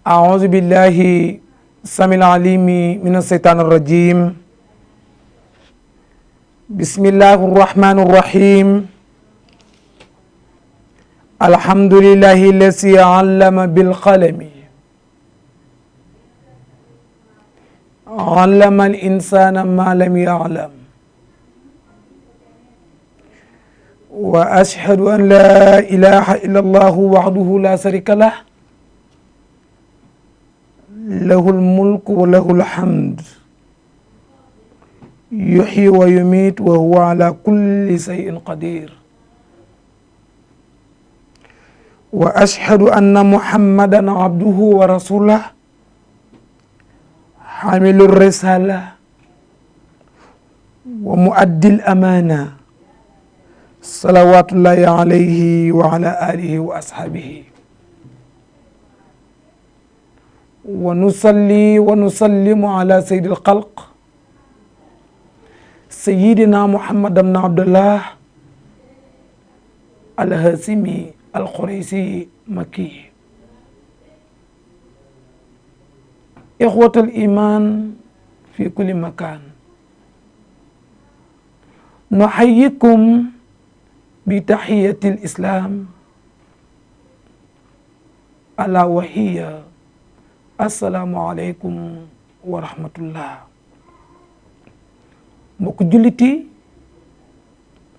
أعوذ بالله السميع العليم من الشيطان الرجيم. بسم الله الرحمن الرحيم. الحمد لله الذي علم بالقلم علم الإنسان ما لم يعلم وأشهد أن لا إله إلا الله وحده لا شريك له له الملك وله الحمد يحيي ويميت وهو على كل شيء قدير وأشهد أن محمدا عبده ورسوله حامل الرسالة ومؤدي الأمانة صلوات الله عليه وعلى آله وأصحابه ونصلي ونسلم على سيد الخلق سيدنا محمد بن عبد الله الهاشمي القريشي مكي. إخوة الإيمان في كل مكان، نحييكم بتحية الإسلام ألا وهي السلام عليكم ورحمة الله. mbokku jullit yi,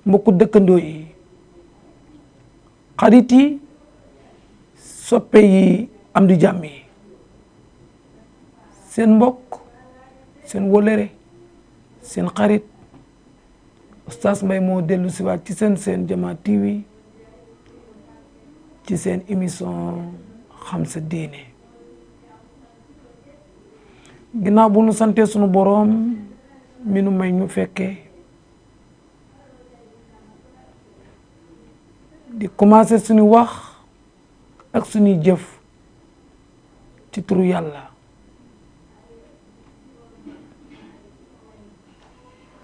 mbokku dëkkandoo yi, xarit yi, soppe yi, am di jàmm yi, seen mbokk, seen wolere, seen xarit Oustaz Mbaye moo dellu si waat ci seen Jamaa TV ci seen émission xam sa diine. ginnaaw bu nu sante sunu boroom mi nu may ñu fekkee di commencer suñu wax ak suñuy jëf ci turu yàlla,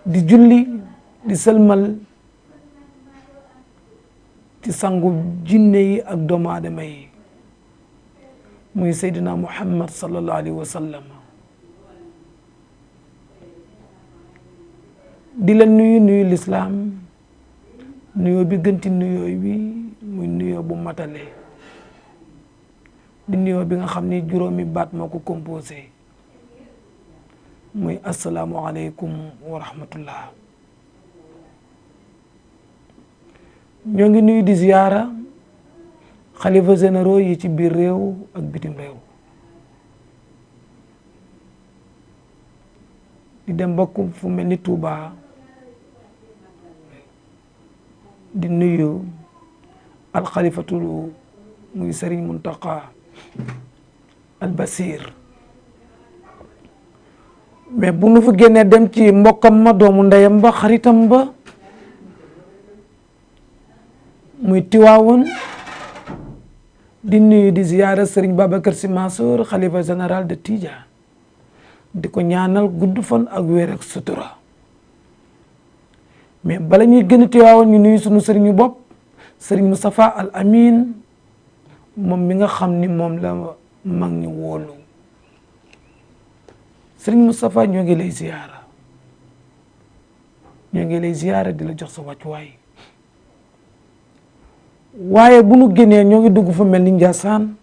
di julli di sëlmal ci sangu jinne yi ak doomu aadama yi muy Seydina Muhammad sallallahu alayhi wa sallam. di la nuyu lislaam, nuyoo bi gënti nuyoo bi muy nuyoo bu matale, di nuyoo bi nga xam ni juróomi baat moo ko composé muy asalaamu aleykum wa rahmatullah. ñoo ngi nuyu di ziyaara xalifa généraux yi ci biir réew ak bitim réew, di dem ba fu mel ni Touba, di nuyu alxalifatu muy Serigne Mountakha al Basir. mais bu nu fi génnee dem ci mbokkam ma, doomu ndeyam ba, xaritam ba muy Tiwaawoon, di nuyu di ziyaara Serigne Babacar Sy Mansour xalifa général de Tidjane, di ko ñaanal gudd fan ak wér ak sutura. mais bala ñuy gën a Tiwaawoon ñu nuyu sunu sëriñu bopp Serigne Moustapha Al Amin, moom mi nga xam ni moom la mag ñi wóolu. Serigne Moustapha ñoo ngi lay ziyaara, ñoo ngi lay ziyaara di la jox sa wàccuwaay. waaye bu nu génnee ñoo ngi dugg fa mel ni Njaasaan,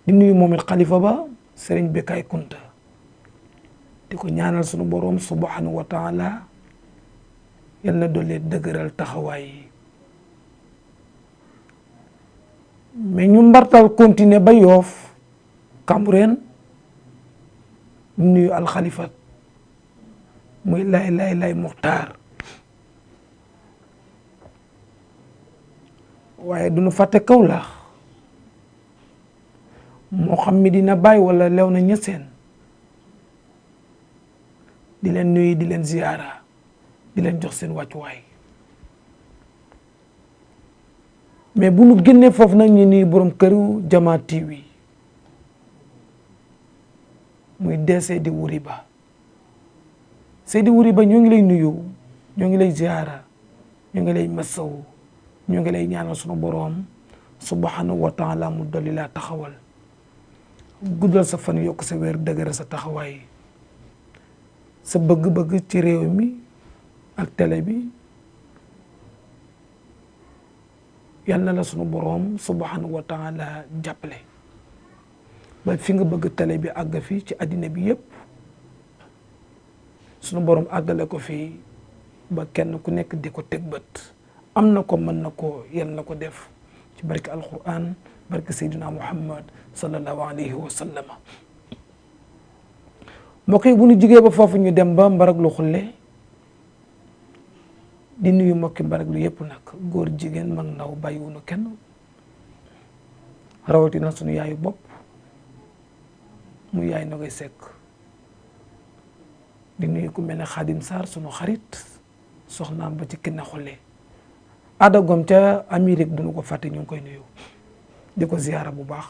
di nuyu moom it xalifa ba Serigne Bekay Kunta, di ko ñaanal sunu boroom subhanahu wa taala yal na doole dëgëral taxawaay yi. mais ñu mbartal continuer ba Yoof Cambérène, di nuyu alxalifat muy lay Muxtaar. waaye du ñu fàtte Kawlax, moo xam Medina Baye wala Léona Niassène, di leen nuyu di leen ziyaara di leen jox seen wàccuwaay. mais bu nu génnee foofu nag ñu nuyu borom këru Jamaa TV muy Seydi Wuri Ba. Seydi Wuri Ba ñoo ngi lay nuyu, ñoo ngi lay ziyaara, ñoo ngi lay masawu, ñoo ngi lay ñaanal sunu boroom subhanahu wa taala mu dolli laa taxawal guddal sa fan yokk sa wér dëgëral sa taxawaay sa bëgg-bëgg ci réew mi ak télé bi yal na la sunu boroom subhanahu wa taala jàppale ba fi nga bëgg télé bi àgg fi ci àddina bi yépp sunu boroom àggale ko fii ba kenn ku nekk di ko teg bët am na ko mën na ko yal na ko def ci barke alquran barke Seydina Muhammad sallallahu alayhi wa sallam. mbokk yi bu ñu jugee ba foofu ñu dem ba Mbaraglu Xulle di nuyu mbokki Mbaraglu yépp nag góor jigéen mag ndaw bàyyiwuñu kenn rawatina sunu yaayu bopp mu yaay Nogay Seck di nuyu ku mel ne Xaadim Sarr sunu xarit soxnaam ba ci Kiné Xulle adagom ca Amérique duñu ko fàtte ñu ngi koy nuyu di ko ziyaara bu baax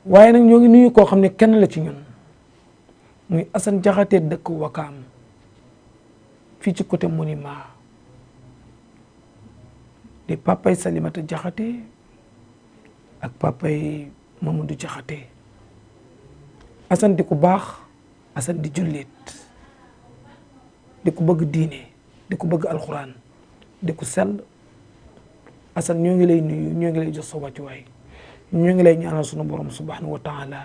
waaye nag ñoo ngi nuyu koo xam ne kenn la ci ñun muy Assane Jaxate dëkk Wakaam fii ci côté monument di papay Salimata Jaxate ak papay Mamadou Jaxate Assane di ku baax Assane di jullit di ku bëgg diine di ku bëgg alxuraan di ku sell Assane ñoo ngi lay nuyu ñoo ngi lay jox sa wàccuwaay ñoo ngi lay ñaanal sunu borom subhanahu wa taala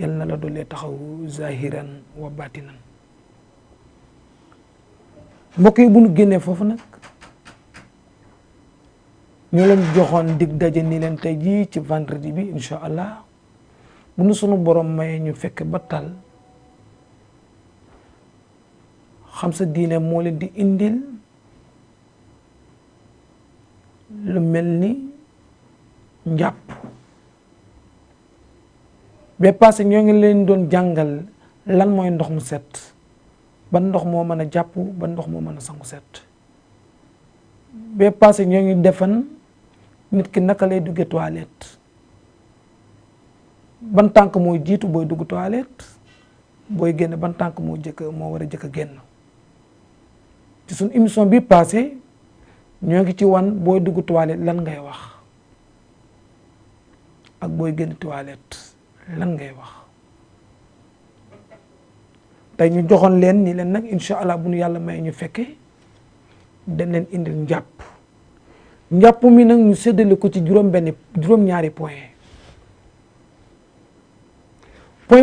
yal na la doole taxaw zahiran wa batinan. mbokk yi bu nu génnee foofu nag ñoo leen joxoon dig daje ni leen tey jii ci vendredi bi incha allah bu nu sunu borom maye ñu fekk ba tal xam sa diine moo leen di indil lu mel ni njàpp ba passé ñoo ngi leen doon jàngal lan mooy ndox mu set ban ndox moo mën a jàpp ban ndox moo mën a sangu set ba passé ñoo ngi defan nit ki naka lay duggee toilette ban tànk mooy jiitu booy dugg toilette booy génn ban tànk moo war a jëkk a génn ci suñ émission bi passé ñoo ngi ci wan booy dugg toilette lan ngay wax ak booy génn toilette lan ngay wax tey ñu joxoon leen ni leen nag incha allah bu nu yàlla may ñu fekke dañ leen indil njàpp mi nag ñu séddale ko ci juróom-ñaari point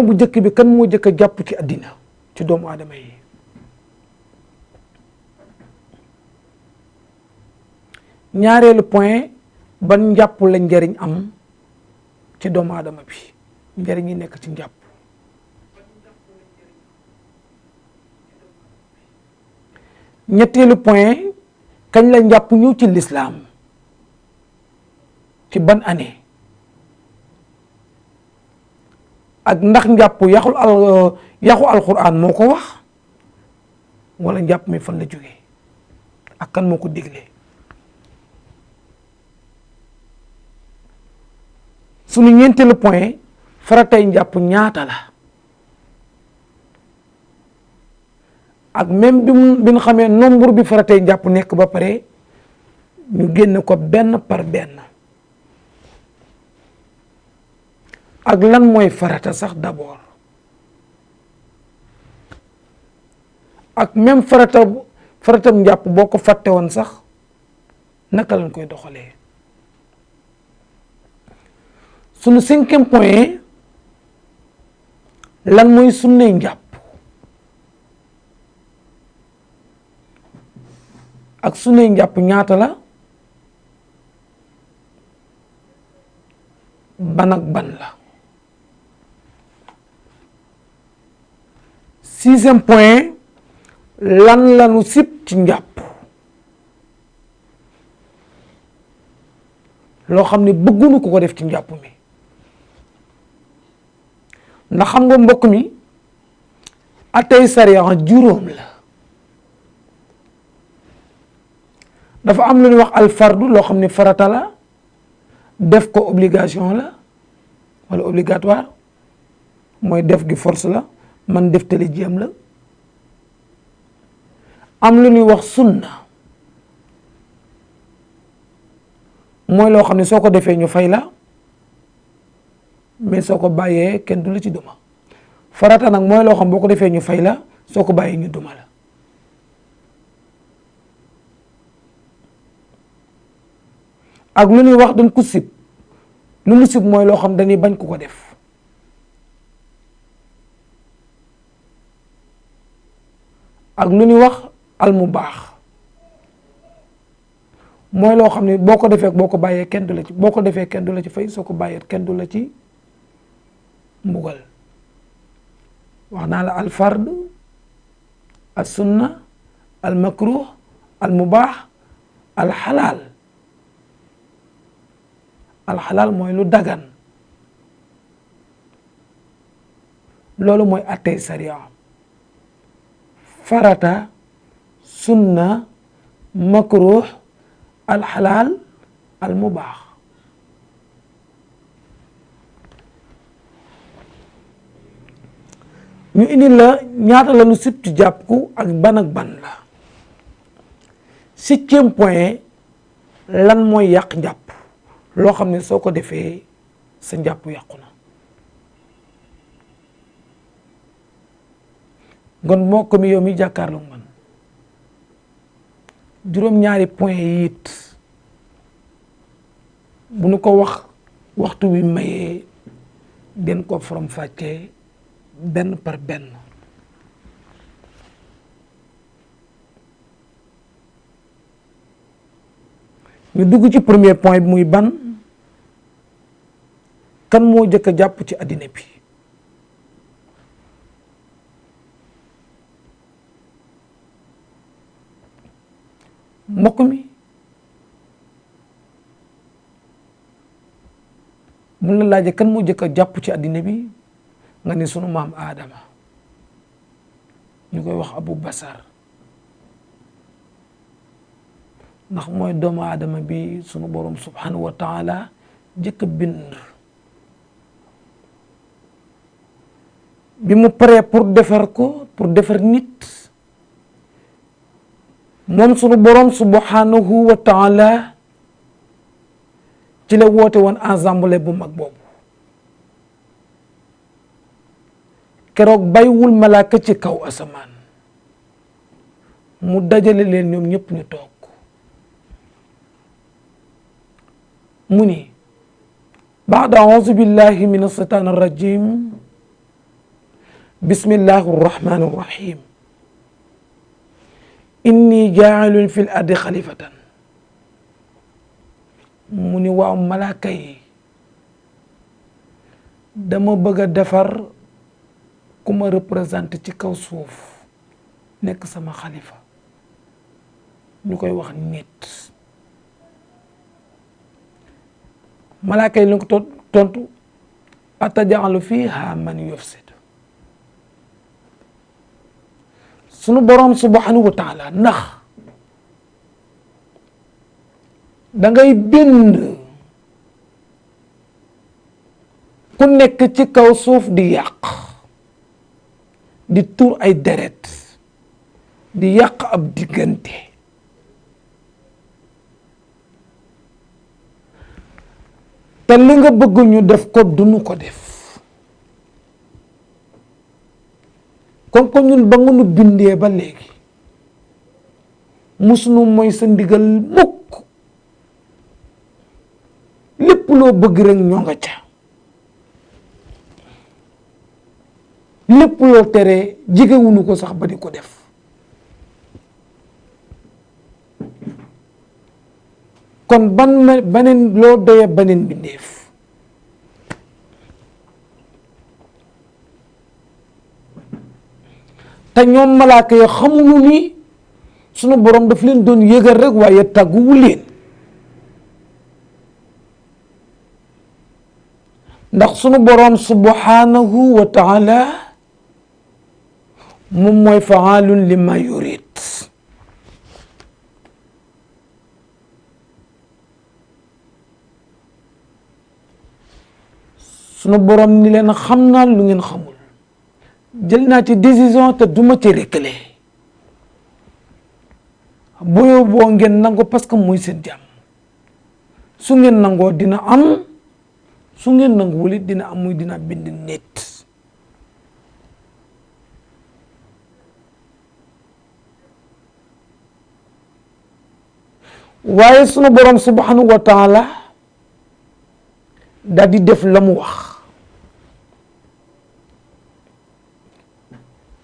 bu njëkk bi kan moo jëkk a jàpp ci àddina ci doomu aadama yi ñaareelu point ban njàpp la njariñ am ci doomu aadama bi njariñ yi nekk ci njàpp ñetteelu point kañ la njàpp ñëw ci lislaam ci ban année ak ndax njàpp yaxu alquran moo ko wax wala njàpp mi fan la jógee ak kan moo ko digle sunu ñeenteelu point faratay njàpp ñaata la ak même bi ñu xamee nombre bi faratay njàpp nekk ba pare ñu génn ko benn par benn ak lan mooy farata sax d'abord ak même faratam njàpp boo ko fàtte woon sax naka lañ koy doxalee sunu cinquième point lan mooy sunnay njàpp ak sunnay njàpp ñaata la ban ak ban la sixième point lan lanu sib ci njàpp loo xam ne bëggunu ko def ci njàpp mi ndax xam nga mbokk mi atay sariya juróom la dafa am lu ñuy wax alfardu loo xam ne farata la def ko obligation la wala obligatoire mooy def gi force la man def tali jéem la am lu ñuy wax sunna mooy loo xam ne soo ko defee ñu fay la mais soo ko bàyyee kenn du la ci duma. farata nag mooy loo xam boo ko defee ñu fay la, soo ko bàyyee ñu duma la. ak lu ñuy wax dañ ko sib, lu ñu sib mooy loo xam dañuy bañ ku ko def. ak lu ñuy wax al mubaax mooy loo xam ne boo ko defee boo ko bàyyee kenn du la ci, boo ko defee kenn du la ci fay, soo ko bàyyee kenn du la ci mbugal. wax naa la al fard, al sunna, al makruh, al mubaax, al xalaal. al xalaal mooy lu dagan, loolu mooy attey sariya. farata, sunna, makruh, al xalaal, al mubaax. ñu indi la ñaata la ñu sib ci jàpp ak ban la. 7e point, lan mooy yàq njàpp, loo xam ne soo ko defee sa njàpp yàqu na. ngon moo ko mi yow mi jàkkaarloo man juróom-ñaari point yi it bu nu ko waxtu wi mayee den ko faram fàccee benn par benn. ñu dugg ci premier point bi muy ban, kan moo jëkk a jàpp ci àddina bi. mbokk mi mun la laajee kan moo jëkk a jàpp ci àddina bi nga ni sunu maam Adama, ñu koy wax Abu Basar, ndax mooy doomu Adama bi sunu borom subhanahu wa taala jëkk a bind. bi mu paree pour defar ko, pour defar nit, moom sunu borom subhanahu wa taala ci la woote woon assemblée bu mag boobu. keroog bàyyiwul malaaka ci kaw asamaan, mu dajale leen ñoom ñëpp ñu toog. mu ni baada auzu billahi min ashaytaan arrajim, bismillahi arrahmani arrahim, inni jaa'ilun fil ardi xalifatan. mu ni waaw malaaka yi dama bëgg a defar ku ma représenté ci kaw suuf nekk sama xalifa, ñu koy wax nit. malaaka yi lu ko tontu ataj'alu fiihaa man yufsid. sunu borom subhanahu wa taala ndax da ngay bind ku nekk ci kaw suuf di yàq, di tuur ay deret, di yàq ab diggante, te li nga bëgg ñu def ko duñu ko def. kon ko ñun ba nga nu bindee ba léegi musunu mooy sa ndigal mukk, lépp loo bëgg rek ñoo nga ca, lépp loo tere jigewuñu ko sax ba di ko def. kon baneen loo doye baneen bindeef. te ñoom malaaka ya xamuñu ni sunu borom daf leen doon yëgal rek waaye tàgguwu leen, ndax sunu borom subhanahu wa taala moom mooy faalun lima yurid. sunu borom ni leen xam naa lu ngeen xamul, jël naa ci décision te duma ci reculer, boo boo ngeen nangu parce que muy seen jàmm. su ngeen nangoo dina am, su ngeen nanguwul it dina am muy dina bind nit. waaye sunu borom subhanahu wa taala daal di def la mu wax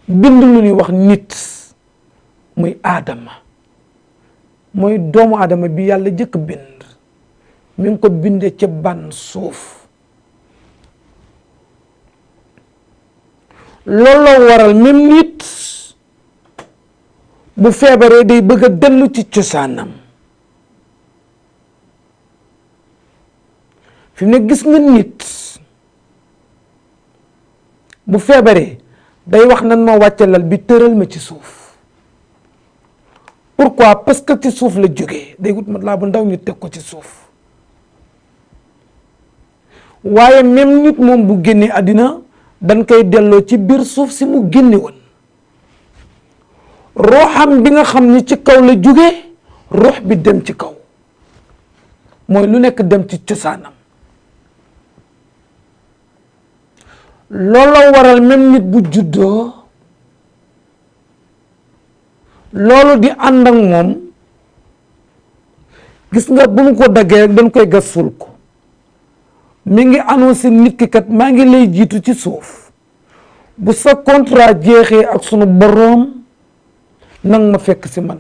bind lu ñuy wax nit muy aadama mooy doomu aadama bi yàlla jëkk bind mi ngi ko binde ca ban suuf. looloo waral même nit bu feebaree day bëgg a dellu ci cosaanam. fi mu ne gis nga nit bu feebaree day wax nan ma wàccalal bi tëral ma ci suuf. pourquoi? parce que ci suuf la jógee day wut mat laa bu ndaw ñu teg ko ci suuf. waaye même nit moom bu génnee àddina dañ koy delloo ci biir suuf si mu génne woon. ruuxam bi nga xam ni ci kaw la jógee ruux bi dem ci kaw mooy lu nekk dem ci cosaanam. looloo waral même nit bu juddoo loolu di ànd ak moom gis nga bu mu ko daggee rek dañ koy gas suul ko mi ngi annoncé nit ki kat maa ngi lay jiitu ci suuf bu sa contrat jeexee ak sunu boroom nang ma fekk si man.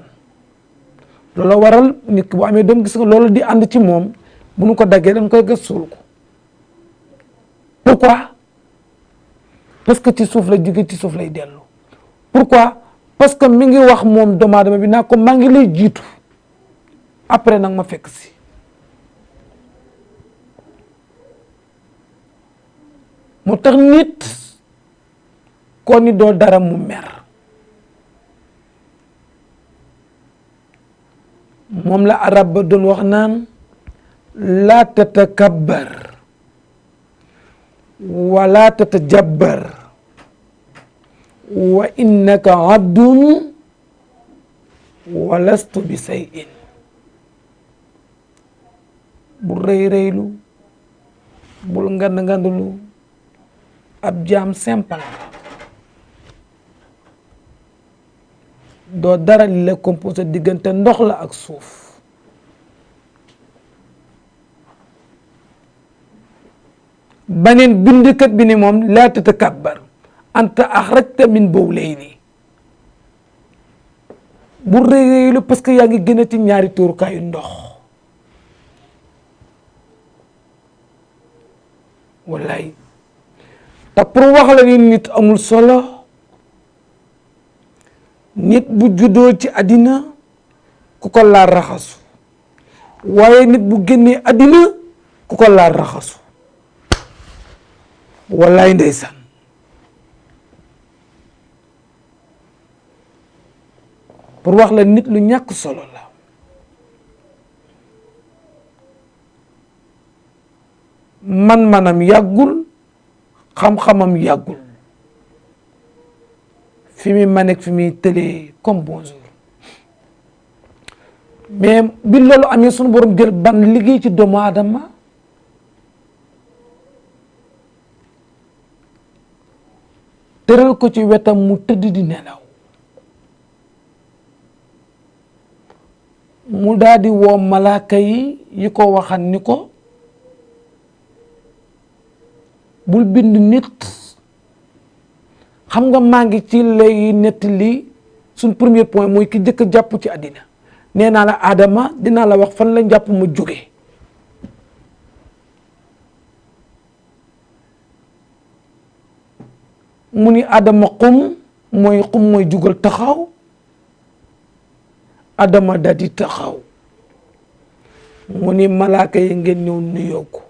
looloo waral nit ki bu amee doom gis nga loolu di ànd ci moom bu nu ko daggee dañ koy gas suul ko. pourquoi? parce que ci suuf la jóge ci suuf lay dellu. pourquoi? parce que mi ngi wax moom doomu aadama bi naa ko maa ngi lay jiitu après nag ma fekk si. moo tax nit koo ni doo dara mu mer. moom la arab ba doon wax naan laa tatakabbar wala tatajabbar wa innaka abdun wa lastu bi shay'in. bul rëy rëylu bul ngand ngandlu ab jaam simple doo dara li la composé diggante ndox la ak suuf. baneen bindkat bi ni moom laa tatakabbar anta axrajta min bawlayni. bu réylu parce que yaa ngi gën a ci ñaari tuurukaayu ndox. wallaay te pour wax la ni nit amul solo nit bu juddoo ci àddina ku ko laal raxasu waaye nit bu génnee àddina ku ko laal raxasu. wallaay ndeysaan pour wax la nit lu ñàkk solo la. man-manam yàggul xam-xamam yàggul fi muy manek fi muy tëlee comme bonjour. mais bi loolu amee sunu borom jël ban liggéey ci doomu aadama tëral ko ci wetam mu tëdd di nelaw mu daal di woo malaaka yi ko waxan ni ko bul bind nit xam nga maa ngi ci lay nettali suñ premier point mooy ki jëkk a jàpp ci àddina nee naa la Adama dinaa la wax fan la njàpp ma jóge mu ni Adama xum mooy jugal taxaw Adama daal di taxaw mu ni malaaka yi ngeen ñëw nuyoo ko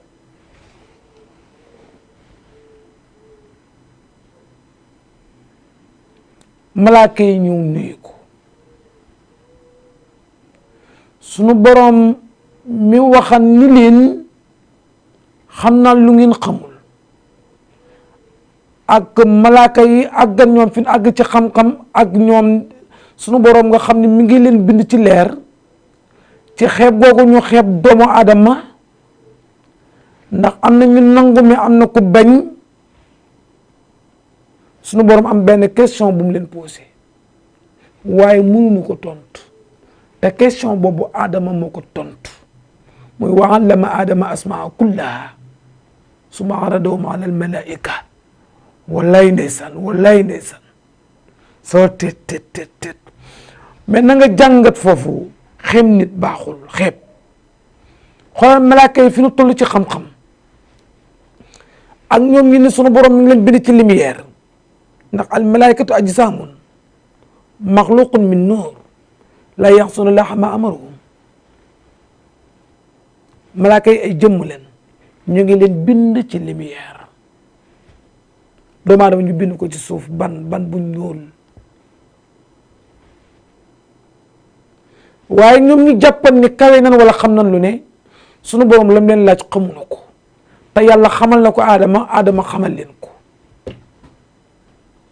malaaka yi ñëw nuyu ko sunu boroom mi waxan ni leen xam naa lu ngeen xamul ak malaaka yi àggal ñoom fi àgg ci xam-xam ak ñoom sunu boroom nga xam ne mi ngi leen bind ci leer ci xeeb googu ñu xeeb doomu aadama ndax am na ñu nangu mais am na ku bañ sunu borom am benn question bu mu leen posé waaye mënuñu ko tontu te question boobu Adama moo ko tontu muy wa allama Adama asmaa kullaha summa aradahum ala al malaika wallaay ndeysaan soo tet mais na nga jàngat foofu xeeb nit baaxul xeeb xoolal malaaka yi fi nu toll ci xam-xam ak ñoom ñi ne sunu borom mi ngi leen bind ci lumière ndax al malaikatu ajsaamun maxluqun min nuur la yaxsuna llaha ma amaruhum malaaka yi ay jëmm leen ñu ngi leen bind ci lumière doomu aadama ñu bind ko ci suuf ban bu ñuul waaye ñoom ñu jàppan ni kawe nan wala xam nan lu ne sunu borom lam leen laaj xamuñu ko te yàlla xamal na ko Adama xamal leen ko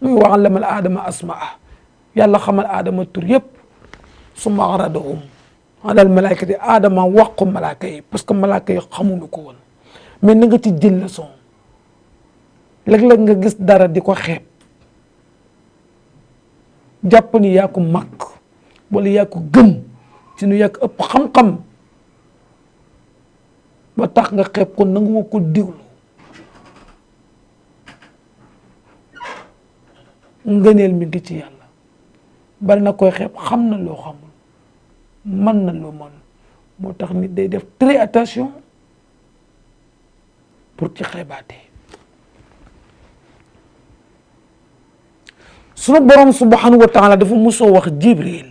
muy wa allama Adama asmaa yàlla xamal Adama tur yëpp summa aradahum alal malaikati Adama wax ko malaaka yi parce que malaaka yi xamuñu ko woon mais na nga ci jël leçon léeg-léeg nga gis dara di ko xeeb jàpp ni yaa ko mag wala yaa ko gëm ci nu yaa ko ëpp xam-xam ba tax nga xeeb ko nangu ko diglu ngëneel mi ngi ci yàlla bari na koy xeeb xam na loo xamul mën na loo mën moo tax nit day def très attention pour ci xeebaatee sunu borom subhanahu wa taala dafa musoo wax Jibril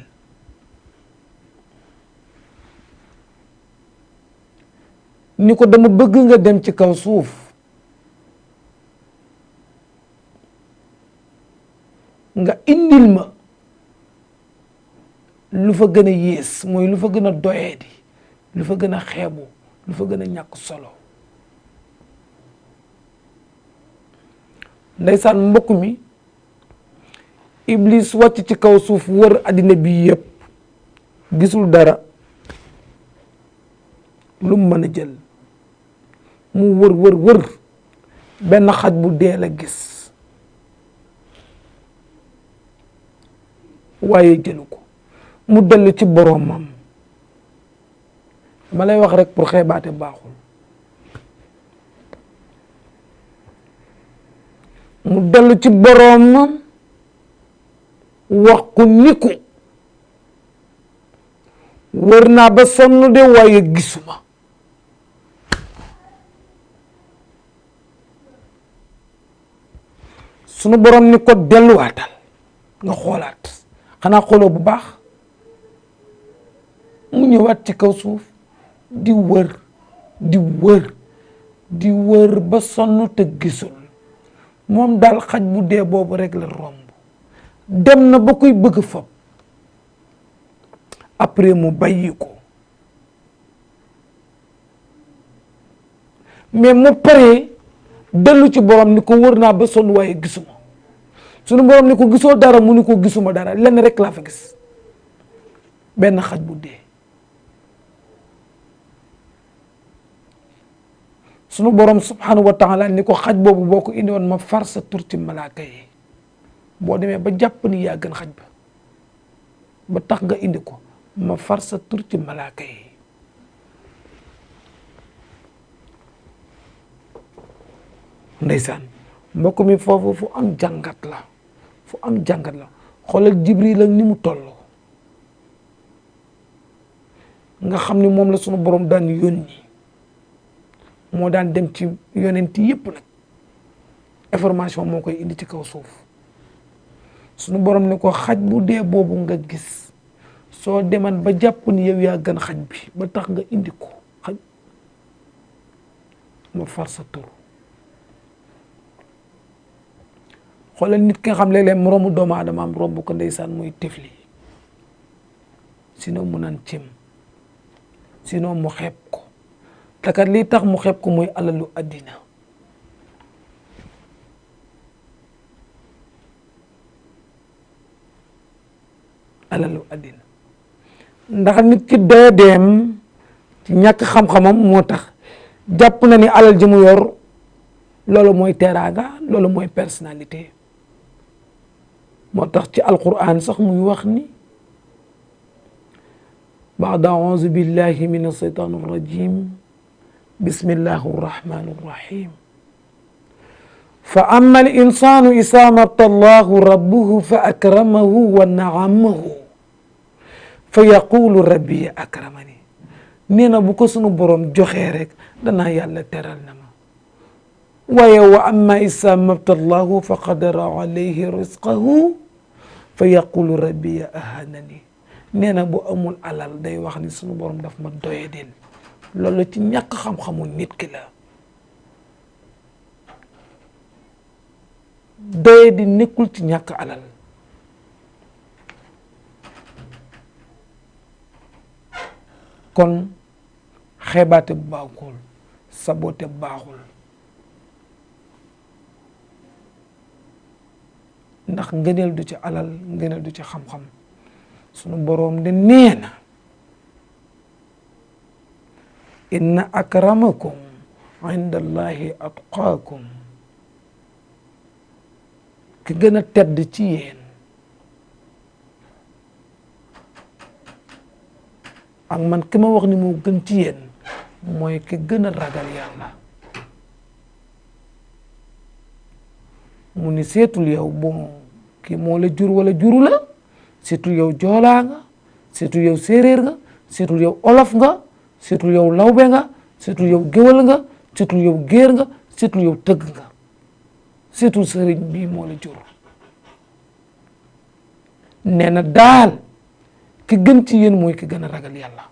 ni ko dama bëgg nga dem ci kaw suuf nga indil ma lu fa gën a yées mooy lu fa gën a doyeedi lu fa gën a xeebu lu fa gën a ñàkk solo ndeysaan mbokk mi Iblis wàcc ci kaw suuf wër addina bi yëpp gisul dara lu mu mën a jël mu wër benn xaj bu dee la gis waaye jëlu ko mu dellu ci boroomam ma lay wax rek pour xeebaate baaxul mu dellu ci boroomam wax ko ni ko wër naa ba sonn de waaye gisuma sunu borom ni ko delluwaatal nga xoolaat xanaa xooloo bu baax mu ñëwaat ci kaw suuf di wër ba sonn te gisul moom daal xaj bu dee boobu rek la romb dem na ba koy bëgg fab après mu bàyyi ko mais mu paree dellu ci borom ni ko wër naa ba sonn waaye gisuma sunu borom ni ko gisoo dara mu ni ko gisuma dara lenn rek laa fa gis benn xaj bu dee sunu borom subhanahu wa taala ni ko xaj boobu boo ko indi woon ma far sa tur ci malaaka yi boo demee ba jàpp ni yaa gën xaj ba tax nga indi ko ma far sa tur ci malaaka yi ndeysaan mbokk mi foofu fu am jàngat la xoolal Jibril ak ni mu toll nga xam ni moom la sunu borom daan yónni moo daan dem ci yonent yépp nag information moo koy indi ci kaw suuf sunu borom ne ko xaj bu dee boobu nga gis soo deman ba jàpp ni yow yaa gën xaj bi ba tax nga indi ko xaj ma far sa tur xoolal nit ki nga xam léeg-léeg mu romb doomu aadama am romb ko ndeysaan muy tifli sinon mu naan cim sinon mu xeeb ko te kat lii tax mu xeeb ko muy alalu addina ndax nit ki doodeem ci ñàkk xam-xamam moo tax jàpp na ni alal ji mu yor loolu mooy teraanga loolu mooy personnalité moo tax ci alquran sax muy wax ni baada auzu billahi min ashaytan arrajim bismillahi arrahmani arrahim fa amma al insanu isa mabtallahu rabbuhu fa akramahu wa naamahu fa yaqulu rabbi akramani nee na bu ko sunu borom joxee rek danaa yàlla teral na ma waaye wa amma isa mabtallahu fa qadara alayhi rizqahu fa yaqulu rabbi ahanani nee na bu amul alal day wax ni sunu borom daf ma doyadil loolu ci ñàkk xam-xamu nit ki la doyadi nekkul ci ñàkk alal kon xeebaate baaxul sabote baaxul ndax ngëneel du ci alal ngëneel du ci xam-xam sunu boroom de nee na inna akramakum inda allahi atqaakum ki gën a tedd ci yéen ak man ki ma wax ni moo gën ci yéen mooy ki gën a ragal yàlla mu ni seetul yow bon kii moo la jur wala juru la seetul yow joolaa nga seetul yow séeréer nga seetul yow olof nga seetul yow lawbe nga seetul yow géwal nga seetul yow géer nga seetul yow tëgg nga seetul sëriñ bii moo la jur nee na daal ki gën ci yéen mooy ki gën a ragal yàlla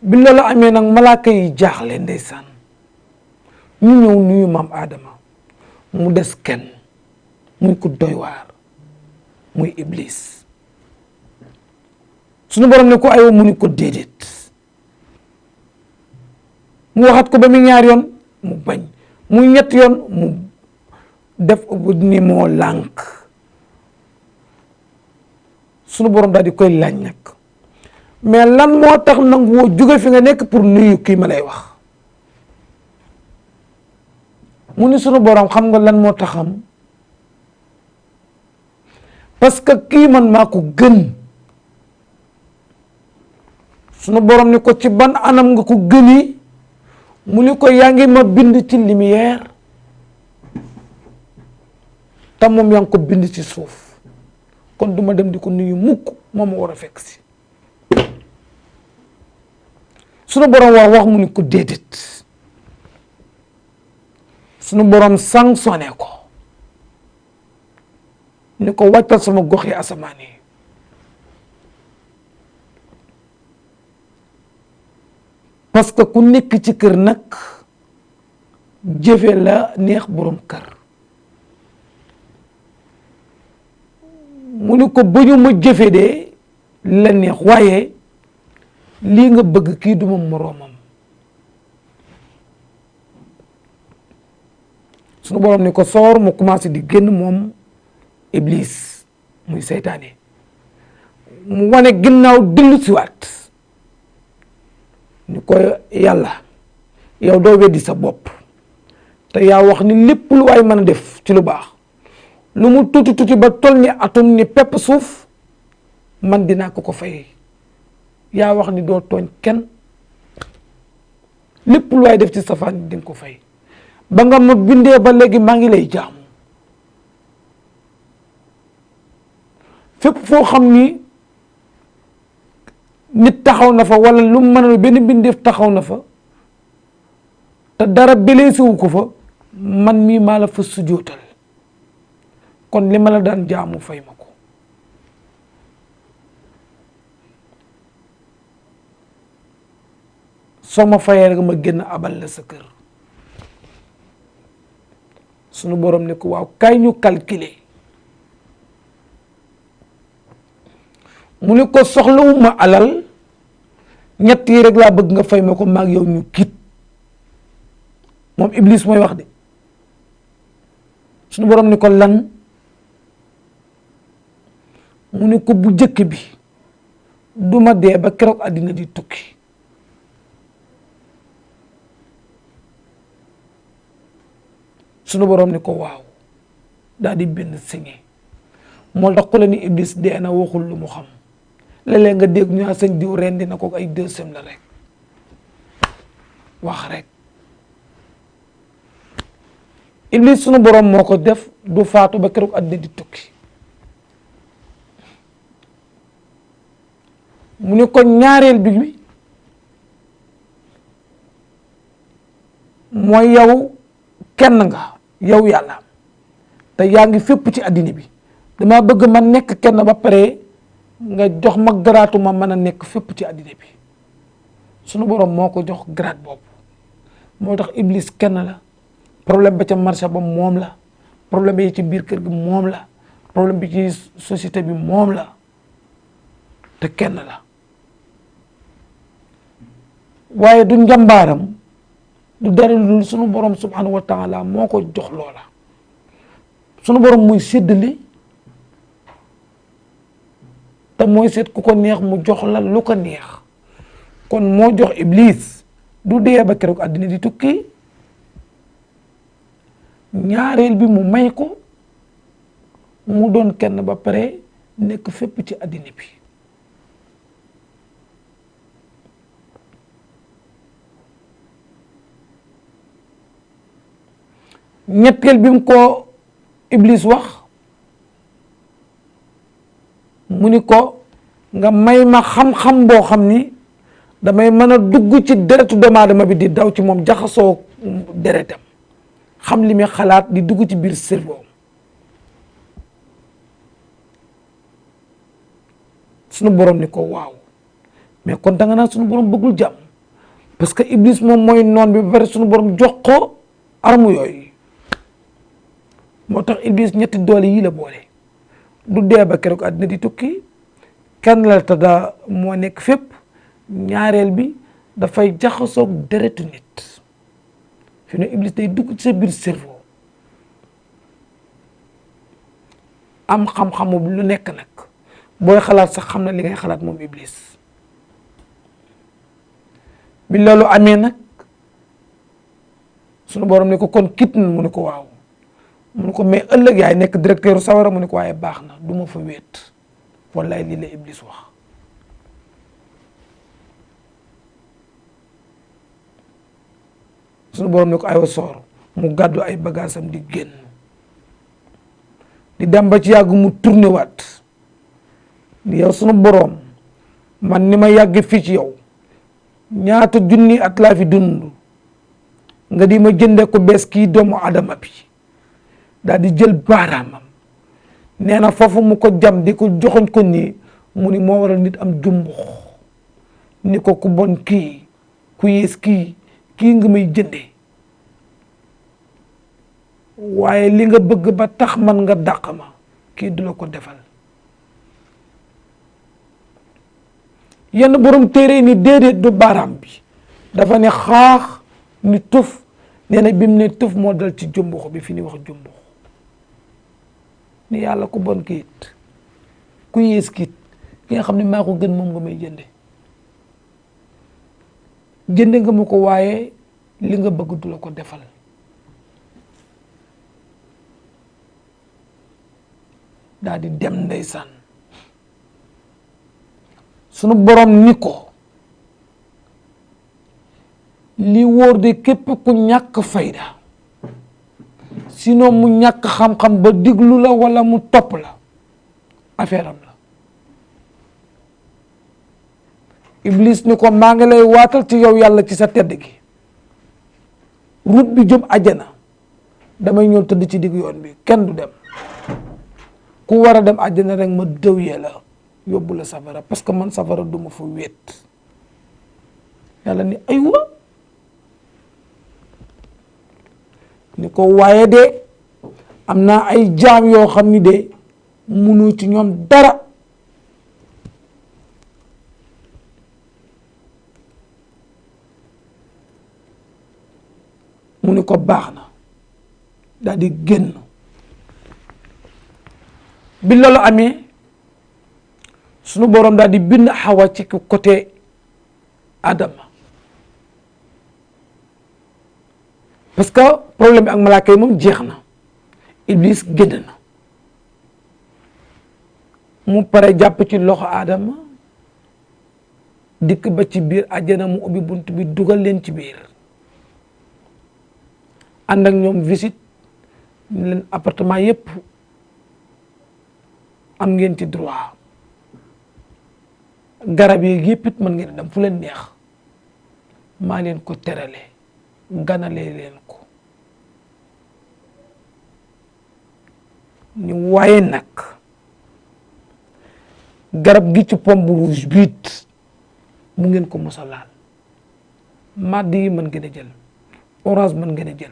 bi loolu amee nag malaaka yi jaaxle ndeysaan ñu ñëw nuyu maam Adama mu des kenn muy ku doy waar muy Iblis suñu borom ne ko aywa mu ni ko déedéet mu waxat ko ba mu ñaar yoon mu bañ muy ñett yoon mu def ni moo lànk suñu borom daal di koy laaj nag mais lan moo tax nag woo jóge fi nga nekk pour nuyu kii ma lay wax mu ni sunu borom xam nga lan moo taxam parce que kii man maa ko gën sunu borom ni ko ci ban anam nga ko gëni mu ni ko yaa ngi ma bind ci lumière te moom yaa ngi ko bind ci suuf kon duma dem di ko nuyu mukk moom ma war a fekk si sunu borom wax mu ni ko déedéet sunu borom sanctionné ko ni ko wàccal sama gox yi asamaan yi parce que ku nekk ci kër nag jëfe la neex borom kër mu ni ko bañu ma jëfe de la neex waaye lii nga bëgg kii duma moroomam sunu borom ni ko soor mu commencé di génn moom Iblis muy seytaane mu wane ginnaaw dellu siwaat ni ko yàlla yow doo weddi sa bopp te yaa wax ni lépp lu waay mën a def ci lu baax lu mu tuuti tuuti ba toll ni atum ni pepp suuf man dinaa ko fay yaa wax ni doo tooñ kenn lépp lu waay def ci safaan di nga ko fay ba nga ma bindee ba léegi maa ngi lay jaamu fépp foo xam ni nit taxaw na fa wala lu mën a benn bindeef taxaw na fa te dara beleesiwu ko fa man mii maa la fa sujootal kon li ma la daan jaamu fay ma ko soo ma fayee rek ma génn abal la sa kër sunu borom ne ko waaw kay ñu calculer mu ne ko soxlawuma alal ñett yi rek laa bëgg nga fay ma ko maag yow ñu kiit moom Iblis mooy wax de sunu borom ni ko lan mu ne ko bu jëkk bi duma dee ba keroog àddina di tukki sunu borom ni ko waaw daal di bind signé. moo tax ku la ni Iblis dee na waxul lu mu xam léeg-léeg nga dégg ñu sëñ diw rendi na ko ay 2 semaines la rek wax rek. Iblis sunu borom moo ko def du faatu ba keroog àddina di tukki mu ne ko ñaareel bi mooy yow kenn nga yow yàlla te yaa ngi fépp ci àddina bi dama bëgg ma nekk kenn ba pare nga jox ma garaatu ma mën a nekk fépp ci àddina bi sunu borom moo ko jox garaat boobu moo tax Iblis kenn la. problème ba ca marché ba moom la problème yi ci biir kër gi moom la problème bi ci société bi moom la te kenn la waaye du njambaaram du dara lu sunu borom subhanahu wa taala moo ko jox loola sunu borom muy séddali te mooy seet ku ko neex mu jox la lu ko neex kon moo jox Iblis du dee ba keroog àddina di tukki ñaareel bi mu may ko mu doon kenn ba pare nekk fépp ci àddina bi ñetteel bi mu ko Iblis wax mu ni ko nga may ma xam-xam boo xam ni damay mën a dugg ci deretu doomu aadama bi di daw ci moom jaxasoo deretam xam li muy xalaat di dugg ci biir cerveau sunu borom ni ko waaw mais kon da nga naan sunu borom bëggul jàmm parce que Iblis moom mooy noon bi ba pare sunu borom jox ko arme yooyu moo tax Iblis ñetti doole yii la boole du dee ba keroog àddina di tukki kenn la te da moo nekk fépp ñaareel bi dafay jaxasoog deretu nit fi ne Iblis day dugg ci sa biir cerveau am xam-xamu lu nekk nag booy xalaat sax xam na li ngay xalaat moom Iblis bi loolu amee nag sunu borom ne ko kon kit mu ne ko waaw mu ne ko mais ëllëg yaay nekk directeur sawara mu ne ko waaye baax na du ma fa wéet wallaay lii la Iblis wax sunu borom ne ko aywa soor mu gàddu ay bagaasam di génn di dem ba ci yàgg mu tourné waat yow sunu borom man ni ma yàgg fii ci yow ñaata junni at laa fi dund nga di ma jënde ko bees kii doomu adama bi daal di jël baaraamam nee na foofu mu ko jam di ko joxoñ ko nii mu ni moo waral nit am jumbux ni ko ku bon kii ku yées kii nga may jënde waaye li nga bëgg ba tax man nga dàq ma kii du la ko defal yenn borom téere ni déedéet du baaraam bi dafa ne xaax ni tuf nee na bi mu ne tuf moo dal ci jumbux bi fi ni wax jumbux ni yàlla ku bon kiit ku yées kiit ki nga xam ne maa ko gën moom nga may jënde nga ma ko waaye li nga bëgg du la ko defal daal di dem ndeysaan sunu borom ni ko li wóor de képp ku ñàkk fayda sinon mu ñàkk xam-xam ba diglu la wala mu topp la affaire am la Iblis ni ko maa ngi lay waatal ci yow yàlla ci sa tedd gi route bi jëm àjjana damay ñëw tëdd ci digg yoon bi kenn du dem ku war a dem àjjana rek ma dëwyee la yóbbu la safara parce que man safara du ma fa wéet yàlla ni aywa ni ko waaye de am naa ay jaam yoo xam ni de munu ci ñoom dara mu ni ko baax na daal di génn bi loolu amee sunu borom daal di bind Hawa ci côté Adama parce que problème bi ak malaaka yi moom jeex na Iblis génn na mu pare jàpp ci loxo Adama dikk ba ci biir àjjana mu ubbi bunt bi dugal leen ci biir ànd ak ñoom visite ñu leen appartement yépp am ngeen ci droit garab yi yépp it mën ngeen dem fu leen neex maa leen ko terale ganalee leen ko ni waaye nag garab gi ci pomme rouge biit mu ngeen ko mos a laal màdd yi mën ngeen a jël orange mën ngeen a jël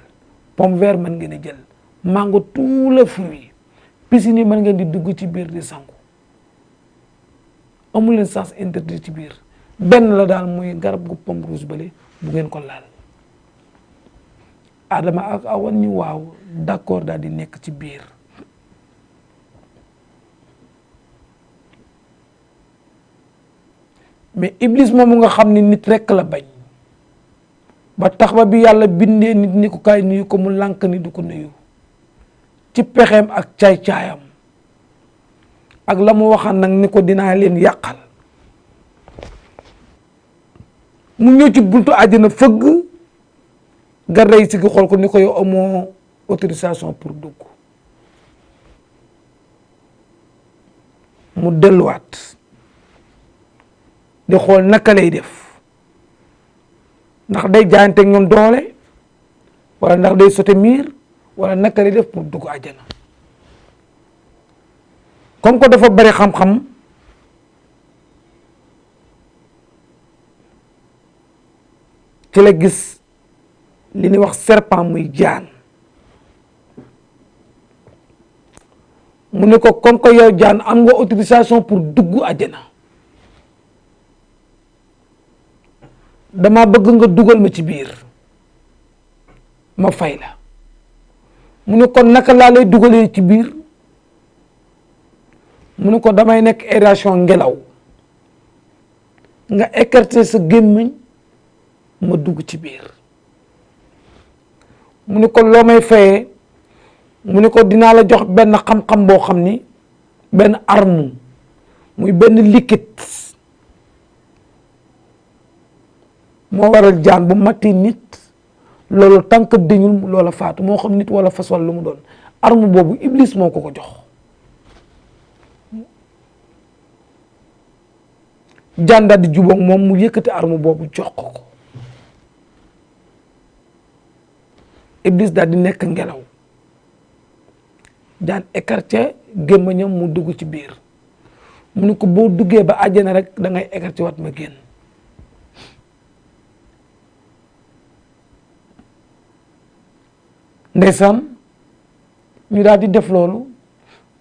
pomme vert mën ngeen a jël mango tout le fruit piscine yi mën ngeen di dugg ci biir di sangu amul leen sens interdit ci biir benn la daal muy garab gu pomme rouge bale bu ngeen ko laal Adama ak Awa ni waaw d'accord daal di nekk ci biir mais Iblis moomu nga xam ni nit rekk la bañ ba tax ba bi yàlla bindee nit ni ko kaay nuyu ko mu lànk ni du ko nuyu ci pexeem ak caay-caayam ak la mu waxaan nag ni ko dinaa leen yàqal mu ñëw ci buntu àjjana fëgg garde yi si gi xool ko ni ko yow amoo autorisation pour dugg mu delluwaat di xool naka lay def ndax day jaayante ak ñoom doole wala ndax day sote miir wala naka lay def pour dugg àjjana comme que dafa bari xam-xam ci la gis li ñuy wax serpent muy jaan mu ne ko comme que yow jaan am nga autorisation pour dugg àjjana dama bëgg nga dugal ma ci biir ma fay la mu ne kon naka laa lay dugalee ci biir mu ne ko damay nekk aération ngelaw nga écarter sa gémmiñ ma dugg ci biir mu ne ko loo may fayee mu ne ko dinaa la jox benn xam-xam boo xam ni benn arme muy benn liquide moo waral jaan bu matti nit loolu tànk dañul loola faatu moo xam nit wala fas wala lu mu doon arme boobu Iblis moo ko ko jox jaan daal di jubóog moom mu yëkkati arme boobu jox ko ko Iblis daal di nekk ngelaw jaan écarté gémmañam mu dugg ci biir mu ne ko boo duggee ba àjjana rek da ngay écarté wat ma génn ndeysaan ñu daal di def loolu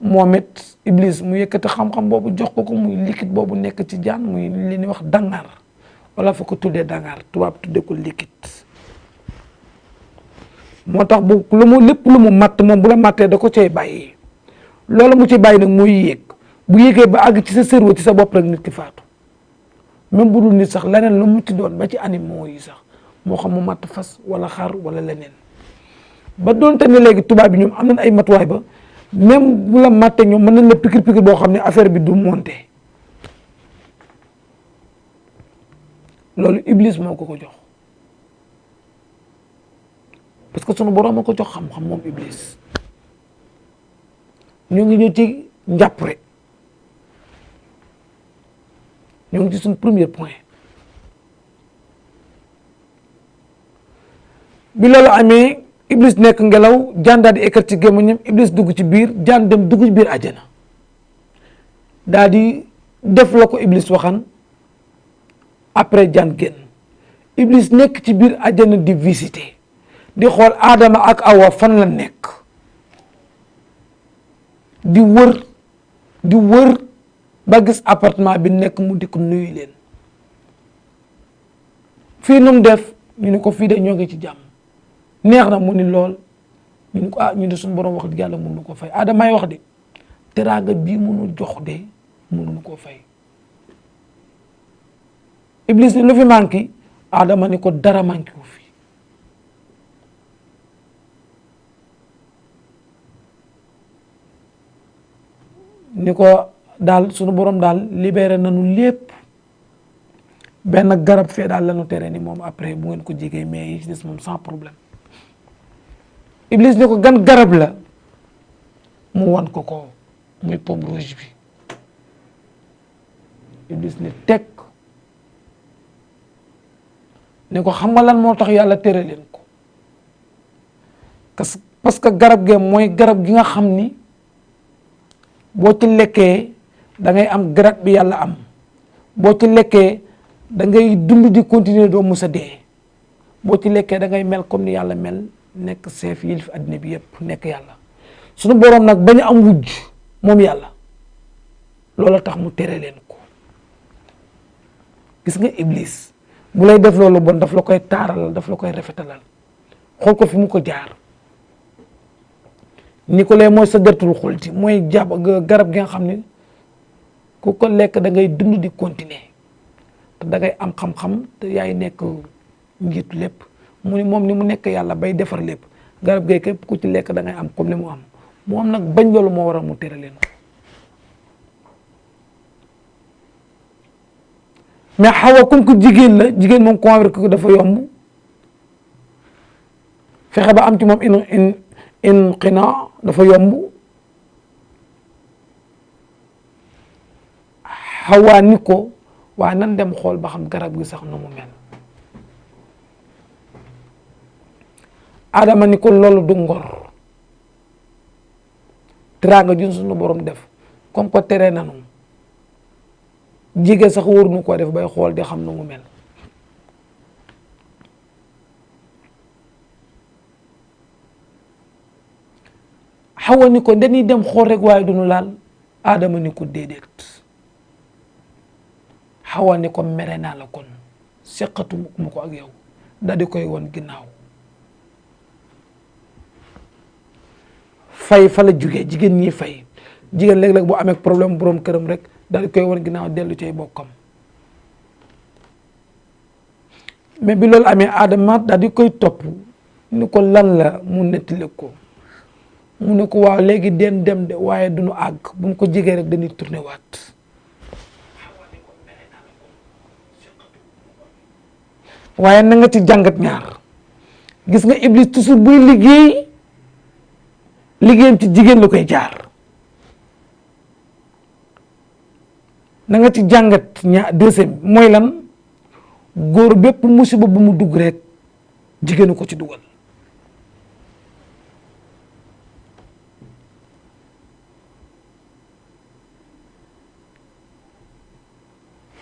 moom it Iblis mu yëkkati xam-xam boobu jox ko ko muy liquide boobu nekk ci jaan muy li ñuy wax dangar wala fa ko tuddee dangar tubaab tuddee ko liquide moo tax bu lu mu lépp lu mu matt moom bu la mattee da ko cay bàyyi loolu mu ci bàyyi nag muy yéeg bu yéegee ba àgg ci sa cerveau ci sa bopp rek nit ki faatu même bu dul nit sax leneen lu mu ci doon ba ci animaux yi sax moo xam mu matt fas wala xar wala leneen ba doonte ne léegi tubaab bi ñoom am nañ ay matuwaay ba même bu la mattee ñoom mën nañ la pikir boo xam ne affaire bi du monter loolu Iblis moo ko ko jox parce que sunu borom a ko jox xam-xam moom Iblis ñu ngi ñëw ci njàppure ñu ngi ci suñu premier point bi loolu amee Iblis nekk ngelaw jaan daal di écart ci gémmiñam Iblis dugg ci biir jaan dem dugg ci biir àjjana daal di def la ko Iblis waxan après jaan génn Iblis nekk ci biir àjjana di visiter di xool Adama ak Awa fan la nekk di wër ba gis appartement bi nekk mu di ko nuyu leen fii nu mu def ñu ne ko fii de ñoo ngi ci jàmm neex na mu ni lool ñu ne ko ñu de suñu borom wax dëgg yàlla mënu ko fay Adama wax de teraanga bii mënu jox de mënu ko fay Iblis ni lu fi manqué Adama ni ko dara manqué wu fi ni ko daal sunu borom daal libéré nañu lépp benn garab fee daal lañu tere ni moom après bu ngeen ko jegee mais yi ci des moom sans problème. Iblis ni ko gan garab la mu wan ko muy pomme rouge bi. Iblis ni teg ni ko xam nga lan moo tax yàlla tere leen ko parce que garab ge mooy garab gi nga xam ni boo ci lekkee da ngay am garab bi yàlla am boo ci lekkee da ngay dund di continuer doo musa dee boo ci lekkee da ngay mel comme ni yàlla mel nekk chef yilif addina bi yëpp nekk yàlla sunu boroom nag bañ a am wujj moom yàlla loola tax mu tere leen ko. gis nga Iblis bu lay def loolu bon daf la koy taaralal daf la koy rafetalal xool ko fi mu ko jaar ni ko lee mooy sa gërtul xulti mooy garab gi nga xam ne ku ko lekk da ngay dund di continuer te da ngay am xam-xam te yaay nekk njiitu lépp mu ni moom ni mu nekk yàlla bay defar lépp garab gay képp ku ci lekk da ngay am comme li mu am moom nag bañ loolu moo waral mu tere leen mais Hawa comme que jigéen la jigéen moom convaincre ko dafa yomb fexe ba am ci moom in xina dafa yomb Hawa ni ko waaye nan dem xool ba xam garab gi sax nu mu mel Adama ni ko loolu du ngor teraanga jun suñu borom def comme que tere nanu jigéen sax wóor nu ko def bay xool di xam nu mu mel Hawa ni ko dañuy dem xool rek waaye duñu laal Adama ni ko déedéet Hawa ni ko mere naa la kon seqatu mu ko ak yow da di koy won ginnaaw fay fa la jugee jigéen ñi fay jigéen léeg-léeg bu amee problème borom këram rek daal di koy won ginnaaw dellu cay bokkam mais bi loolu amee Adama daal di koy topp ni ko lan la mu nettali ko mu ne ko waaw léegi den dem de waaye duñu àgg bu mu ko jegee rek dañuy tourné waat waaye na nga ci jàngat ñaar gis nga Iblis toujours buy liggéeyam ci jigéen la koy jaar na nga ci jàngat ñaar deuxième mooy lan góor bépp musiba bu mu dugg rek jigéenu ko ci dugal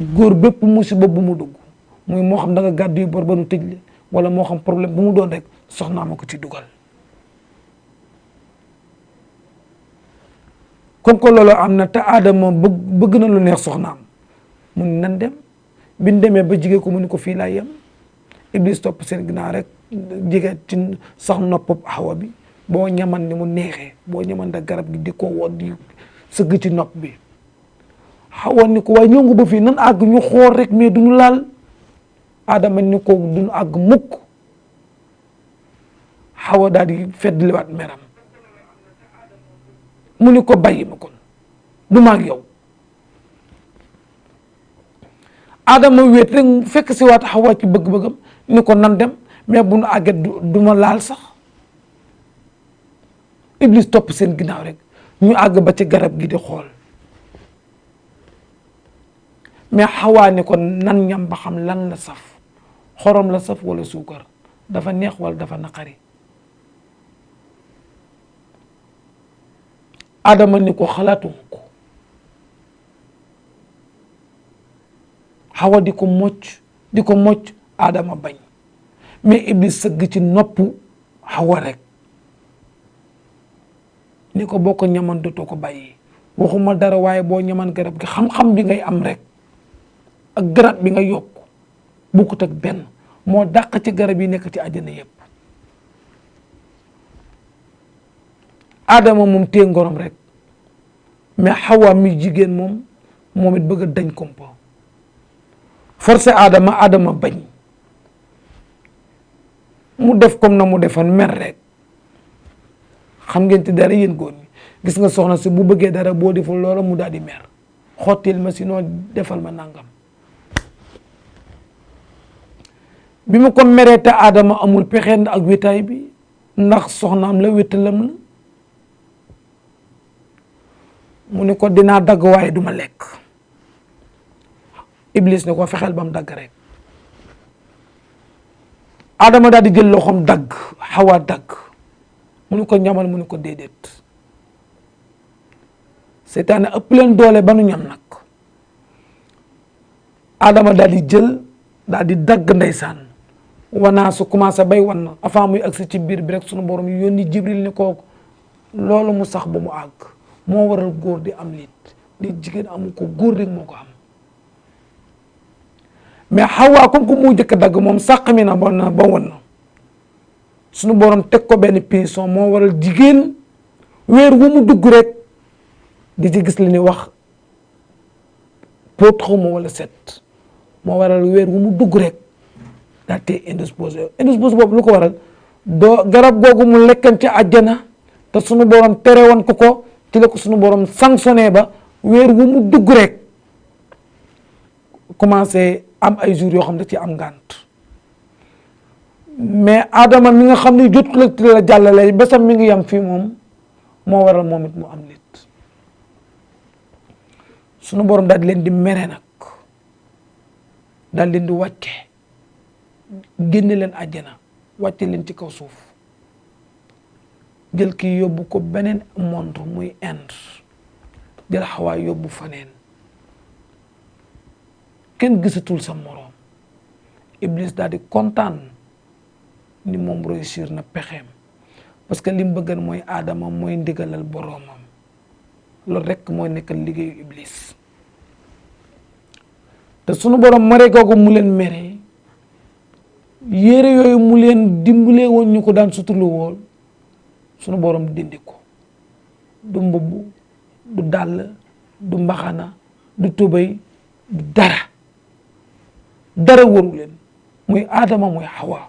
góor bépp musiba bu mu dugg muy moo xam da nga gàddu yu bor ba nu tëj li wala moo xam problème bu mu doon rek soxnaa ma ko ci dugal comme que loolu am na te Adama bëgg na lu neex soxnaam mu ni nan dem bi ñu demee ba jigee ko mu ni ko fii laay yem Iblis topp seen ginnaaw rek jige ci sax nopp Hawa bi boo ñaman ni mu neexee boo ñaman da garab gi di ko woon di sëgg ci nopp bi Hawa ni ko waaye ñëw nga ba fii nan àgg ñu xool rek mais duñu laal Adama ni ko duñu àgg mukk Hawa daal di feddliwaat meram mu ni ko bàyyi ma kon du maag yow Adama wéet rek fekk si waat Hawa ci bëgg-bëggam ni ko nan dem mais bu nu àgget du ma laal sax Iblis topp seen ginnaaw rek ñu àgg ba ci garab gi di xool mais Hawa ni ko nan ñam ba xam lan la saf xorom la saf wala suukar dafa neex wala dafa naqari Adama ni ko xalaatuma ko Hawa di ko mocc Adama bañ mais Iblis sëgg ci nopp Hawa rek ni ko boo ko ñaman dootoo ko bàyyi waxuma dara waaye boo ñaman garab gi xam-xam bi ngay am rek ak garab bi nga yokk bokkut ak benn moo dàq ci garab yi nekk ci àjjana yépp Adama moom téye ngorom rek mais Hawa mi jigéen moom it bëgg a dañ kompo forcé Adama bañ mu def comme na mu defoon mer rek xam ngeen ci dara yéen góor ñi gis nga soxna si bu bëggee dara boo deful loola mu daal di mer xottil ma si noo defal ma nangam bi ma ko meree te Adama amul pexeen ak wétaay bi ndax soxnaam la wétalam la mu ne ko dinaa dagg waaye duma lekk Iblis ne ko fexeel ba mu dagg rek Adama daal di jël loxoom dagg Hawa dagg mu ne ko ñamal mu ne ko déedéet seytaane ëpp leen doole ba nu ñam nag Adama daal di jël daal di dagg ndeysaan wanaa su commencé bay wan na avant muy agsi ci biir bi rek sunu borom yónni Jibril ni ko loolu mu sax ba mu àgg moo waral góor di am liit di jigéen amu ko góor rek moo ko am mais Hawa comme que moo jëkk dagg moom sàq mi na ba wan na sunu borom teg ko benn punition moo waral jigéen weer wu mu dugg rek di ci gis li ni wax pot xawma wala set moo waral weer wu mu dugg rek daa tee indisposé boobu lu ko waral doo garab googu mu lekkan ci àjjana te sunu borom tere woon ko ci la ko sunu borom sanctionné ba weer wu mu dugg rek commencé am ay jours yoo xam ne ci am ngànt mais Adama mi nga xam ne jot la jàllale besam mi ngi yam fii moom moo waral moom it mu am nit sunu borom daal di leen di mere nag daal leen di wàcce génne leen àjjana wàcce leen ci kaw suuf jël kii yóbbu ko beneen monde muy Inde jël Hawa yóbbu faneen kenn gisatul sa moroom Iblis daal di kontaan ni moom réussir na pexeem parce que li mu bëggan mooy Adama mooy ndigalal boroomam loolu rekk mooy nekkal liggéeyu Iblis te sunu borom mere googu mu leen mere yére yooyu mu leen dimbalee woon ñu ko daan sutulu woon sunu borom dindi ko du mbubb du dàll du mbaxana du tubéy du dara waru leen muy Adama muy Hawa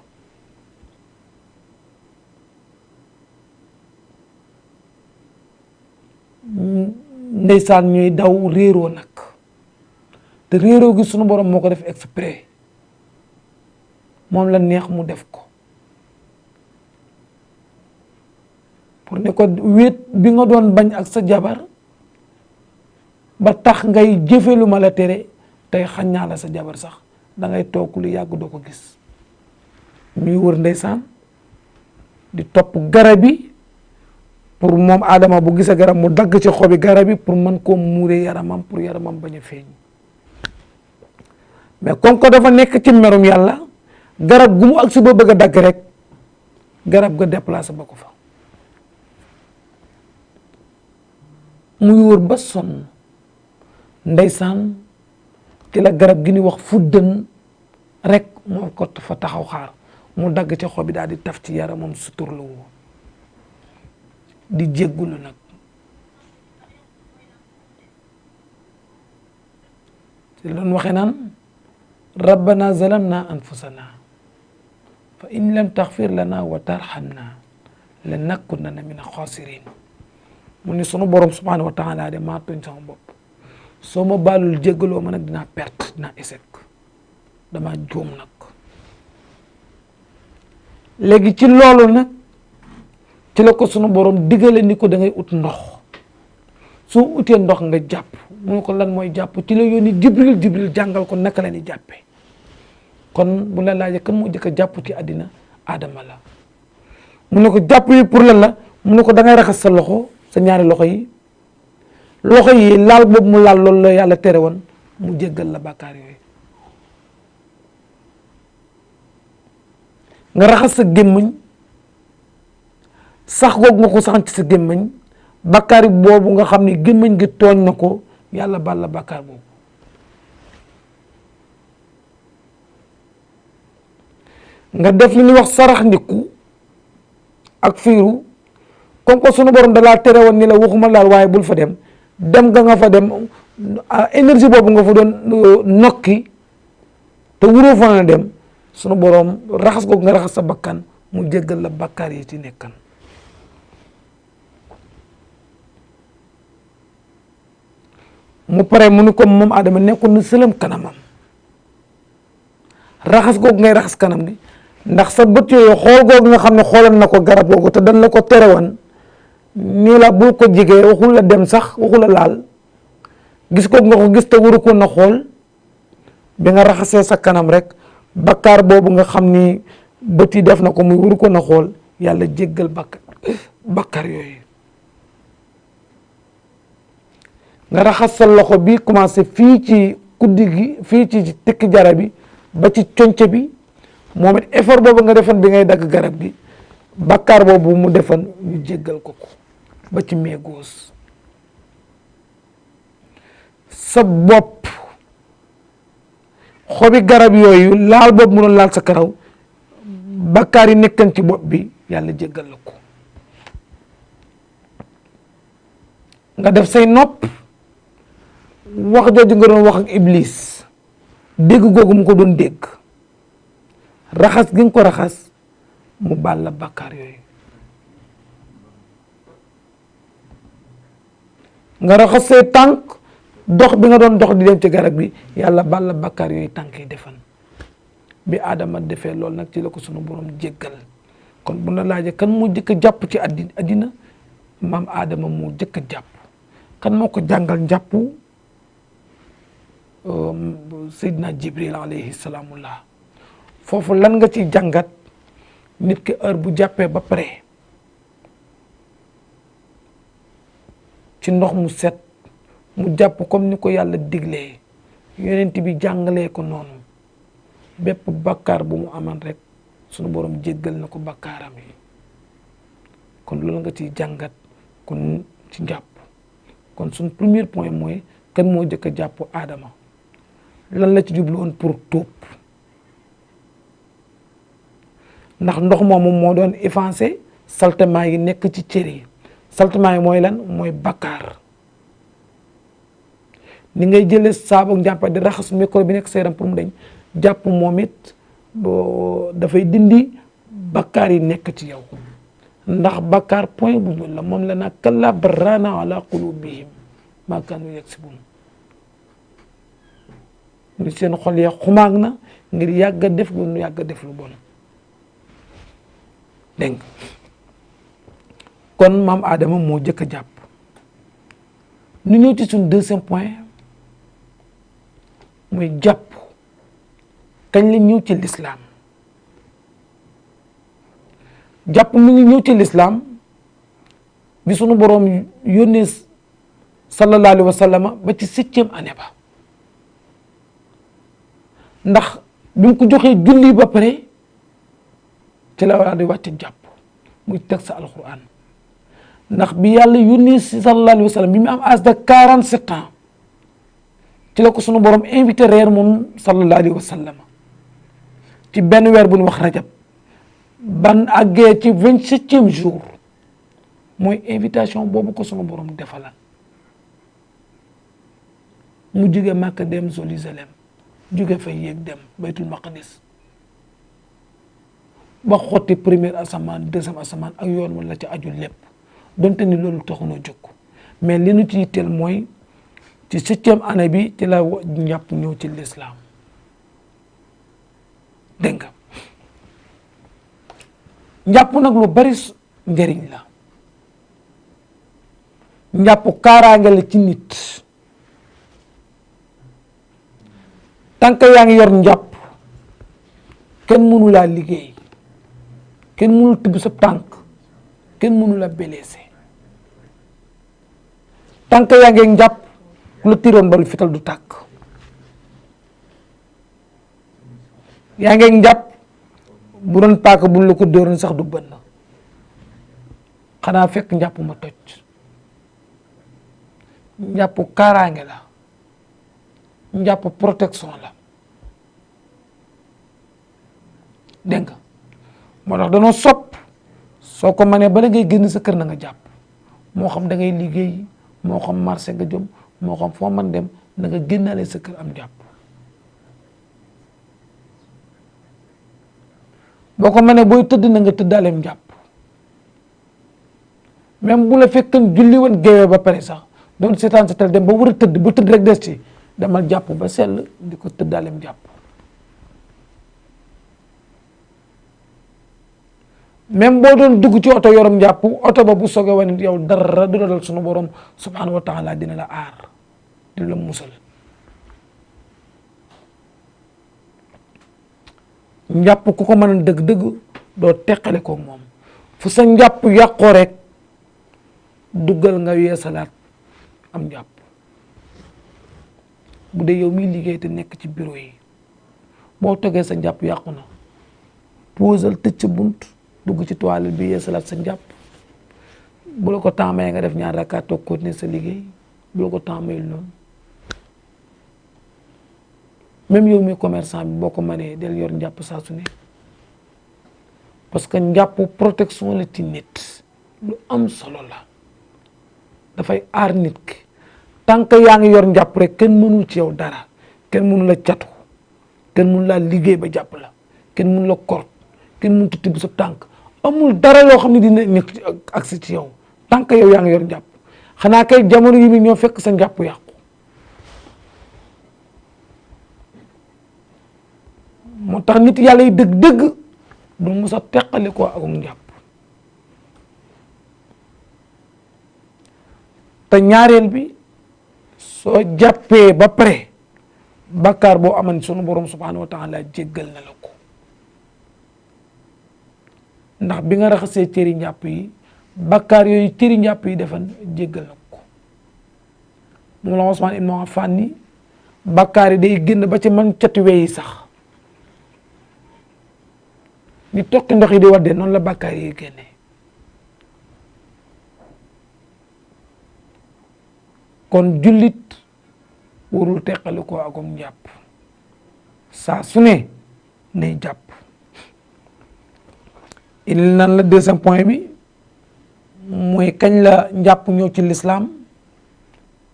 ndeysaan ñuy daw réeroo nag te réeroo gi sunu borom moo ko def exprès moom la neex mu def ko pour ne ko wéet bi nga doon bañ ak sa jabar ba tax ngay jëfe lu ma la tere tey xañ naa la sa jabar sax da ngay toog lu yàgg doo ko gis ñuy wër ndeysaan di topp garab yi pour moom Adama bu gisee garab mu dagg ci xobi garab yi pour mën koo muuree yaramam pour yaramam bañ a feeñ mais comme que dafa nekk ci merum yàlla garab gu mu agsi ba bëgg a dagg rek garab ga déplacé ba ko fa muy wër ba sonn ndeysaan ci la garab gi ni wax fuddën rek moo ko fa taxaw xaar mu dagg ci xobi daal di taf ci yaramam suturlu woo di jéggulu nag ci loon waxe naan rabbana zalamna anfusana fa in lam taxfir lana wa tarhamna lanakunanna min xaasirin mu ni sunu borom subhanahu wa taala de maa tooñ sama bopp soo ma baalul jéggaloo ma nag dinaa perte dinaa échec dama juum nag léegi ci loolu nag ci la ko sunu borom digale ni ko da ngay ut ndox soo utee ndox nga jàpp mu ne ko lan mooy jàpp ci la yónni Jibril jàngal ko naka la ni jàppe kon bu la laajee kan moo jëkk a jàpp ci àddina Adama la mu ne ko jàpp yi pour lan la mu ne ko da ngay raxas sa loxo sa ñaari loxo yi laal boobu mu laal loolu la yàlla tere woon mu jéggal la bàkkaar yooyu nga raxas sa gémmiñ sax googu nga ko saxan ci sa gémmiñ bàkkaar boobu nga xam ni gémmiñ gi tooñ na ko yàlla baal la bàkkaar boobu nga def li ñuy wax sarax ndiku ak fiiru comme que sunu borom da laa tere woon ni la waxuma laal waaye bul fa dem nga fa dem énergie boobu nga fa doon nokki te wuroo fa na dem sunu borom raxas googu nga raxas sa bakkan mu jéggal la bakkaar yi ci nekkan mu pare mu ni ko moom Adama nekkoon na sëlam kanamam raxas googu ngay raxas kanam gi ndax sa bët yooyu xool googu nga xam ne xoolan na ko garab googu te dañ la ko terewan nii la bul ko jigee waxul la dem sax waxul la laal gis ko nga ko gis te waru ko na xool bi nga raxasee sa kanam rek bakkaar boobu nga xam ni bët yi def na ko muy waru ko na xool yàlla jéggal bakkaar yooyu nga raxas sa loxo bi commencé fii ci kuddi gi fii ci tikki jarab bi ba ci conce bi moom it effort boobu nga defoon bi ngay dagg garab gi bakkaar boobu mu defoon ñu jéggal ko ba ci méegoos sa bopp xobi garab yooyu laal boobu mu doon laal sa karaw bakkaar yi nekkan ci bopp bi yàlla jéggal la ko nga def say nopp wax jooju nga doon wax ak iblis dégg googu mu ko doon dégg raxas gi nga ko raxas mu baal la bakkaar yooyu nga raxas say tànk dox bi nga doon dox di dem ci garab bi yàlla baal la bakkaar yooyu tànk yi defan bi Adama defee loolu nag ci la ko sunu borom jéggal kon bu na laajee kan moo jëkk a jàpp ci addina maam Adama moo jëkk a jàpp kan moo ko jàngal njàpp Seydina Jibril alayhi salaamullah foofu lan nga ci jàngat nit ki heure bu jàppee ba pare ci ndox mu set mu jàpp comme ni ko yàlla diglee yonent bi jàngalee ko noonu bépp bakkaar bu mu aman rek sunu borom jéggal na ko bakkaaram yi kon loolu nga ciy jàngat kon ci njàpp kon suñ premier point mooy kan moo jëkk a jàpp Adama lan la ci jublu woon pour tuub ndax ndox moomu moo doon effacer saltement yi nekk ci cër yi saltement yi mooy lan mooy bakkaar ni ngay jëlee saabu njàmpa di raxas micro bi nekk sa yaram pour mu dañ jàpp moom it dafay dindi bakkaar yi nekk ci yow ndax bakkaar point bu ñu la moom la nag kallaa barraana ala qulubihim maa kaanu yaksibun ni seen xol ya xumaag na ngir yàgg a def lu yàgg a def lu bon dégg nga kon maam Adama moo jëkk a jàpp ñu ñëw ci suñ deuxième point muy jàpp kañ la ñëw ci lislaam jàpp mi ngi ñëw ci lislaam bi sunu boroom yónnee sallallahu alayhi wa sallam ba ci 7e année ba ndax bi mu ko joxee julli ba pare ci la war di wàcc jàpp muy teg sa alquran ndax bi yàlla yónnee sallallahu alayhi wa sallam bi mu am âge de 47 ans ci la ko sunu borom invité reer moom sallallahu alayhi wa sallam ci benn weer bu ñu wax rajab ban àggee ci 27e jour mooy invitation boobu ko sunu borom defalal mu jóge Makka dem Jérusalem jóge fa yéeg dem baytul maqdis ba xotti première asamaan deuxième asamaan ak yoon wala ci aju lépp donte ni loolu taxunoo jóg mais li nu ci yitteel mooy ci 7e année bi ci la njàpp ñëw ci l'islam dégg nga njàpp nag lu bari njëriñ la njàpp kaaraange la ci nit tànk yaa ngi yor njàpp kenn mënu laa liggéey kenn mënul tibb sa tànk kenn mënu la blessé tànk yaa ngi njàpp ku la tiroon balu fital du tàkk yaa ngi njàpp bu doon paaka bu la ko dóoroon sax du bënn xanaa fekk njàpp ma toj njàpp kaaraange la njàpp protection la dégg nga moo tax danoo sopp soo ko mënee bala ngay génn sa kër na nga jàpp moo xam da ngay liggéey moo xam marché nga jëm moo xam foo mën dem na nga génnaale sa kër am jàpp boo ko mënee booy tëdd na nga tëddaaleem jàpp même bu la fekkan julli woon géewee ba pare sax doon seetaan sa tel dem ba war a tëdd ba tëdd rek des ci demal jàpp ba sell di ko tëddaalem jàpp. même boo doon dugg ci oto yorom jàpp oto ba bu soge wane yow dara du la dal sunu borom subhanahu wa taala dina la aar dina la musal. njàpp ku ko mën a dëgg-dëgg doo teqale ko moom fu sa njàpp yàqoo rek duggal nga yeesalaat am njàpp. bu dee yow miy liggéey te nekk ci bureau yi boo toggee sa njàpp yàqu na posal tëj sa bunt dugg ci toilette bi yeesalaat sa njàpp. bu la ko temps mayee nga def ñaar rakkaat toog continuer sa liggéey bu la ko temps mayul noonu. même yow mi commerçant bi boo ko mënee del yor njàpp saa su ne parce que njàpp protection la ci nit lu am solo la dafay aar nit ki tant que yaa ngi yor njàpp rek kenn mënul ci yow dara kenn mënu la catu kenn mënu laa liggéey ba jàpp la kenn mënu la kort kenn mënu tibb sa tànk amul dara loo xam ne dina nekk agsi ci yow tant que yow yaa ngi yor njàpp xanaa kay jamono yi mi ñoo fekk sa njàpp yàqu. moo tax nit yàlla yi dëgg-dëgg du mos a teqali ko ak njàpp. te ñaareel bi soo jàppee ba pare bakkaar boo aman sunu borom subhanahu wa taala jéggal na la ko ndax bi nga raxasee cëri njàpp yi bakkaar yooyu cëri njàpp yi defan jéggal na ko. moom la Usmaan ibn Affaan ni bakkaar yi day génn ba ci man cati weyi sax ni tokki ndox yi di waddee noonu la bakkaar yi génne. kon jullit warul teqali ko akum njàpp saa su ne nay jàpp. il nan la deuxième point bi mooy kañ la njàpp ñëw ci lislaam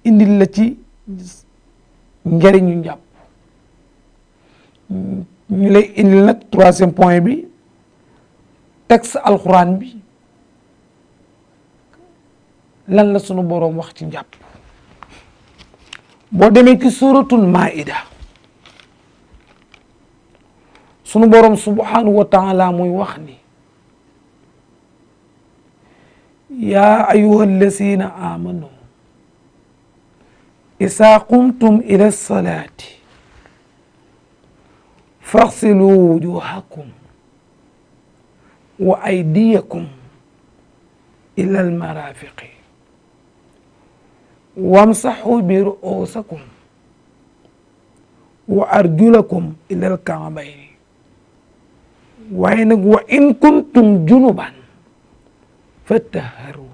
indil la ci njariñu njàpp. ñu lay indil nag troisième point bi texte alxuraan bi lan la sunu boroom wax ci njàpp. boo demee ci suratul maida sunu boroom subhanahu wa taala muy wax ni yaa ayyuha allazina amanu isa qumtum ila salati faghsilu wujuhakum wa aydiyakum ila almarafiqi wamsahu bi ru'usakum wa arjulakum ila alka'bayni waaye nag wa in kuntum junuban fatahharu.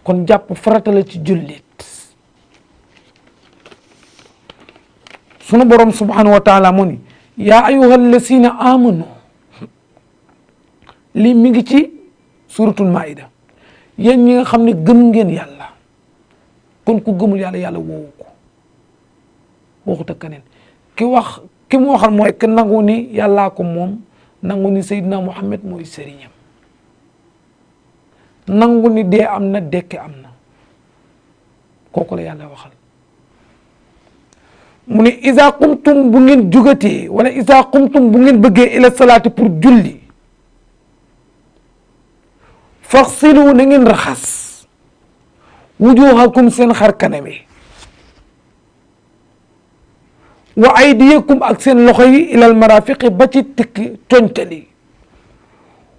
kon jàpp farata la ci jullit. sunu borom subhanahu wa taala mu ni yaa ayyuhal lazina amanu lii mi ngi ci suratul maida yéen ñi nga xam ne gëm ngeen yàlla kon ku gëmul yàlla yàlla woowu ko waxut ak keneen ki mu waxal mooy ke nangu ni yàllaa ko moom nangu ni Seydina Muhammad mooy sëriñam nangu ni dee am na dekke am na kooku la yàlla waxal. mu ne isa qumtum bu ngeen jugatee wala isa qumtum bu ngeen bëggee ila salaati pour julli faghsilu na ngeen raxas wujuhakum seen xar kaname wa aydiyakum ak seen loxo yi ilal marafiqi ba ci tikki toñtali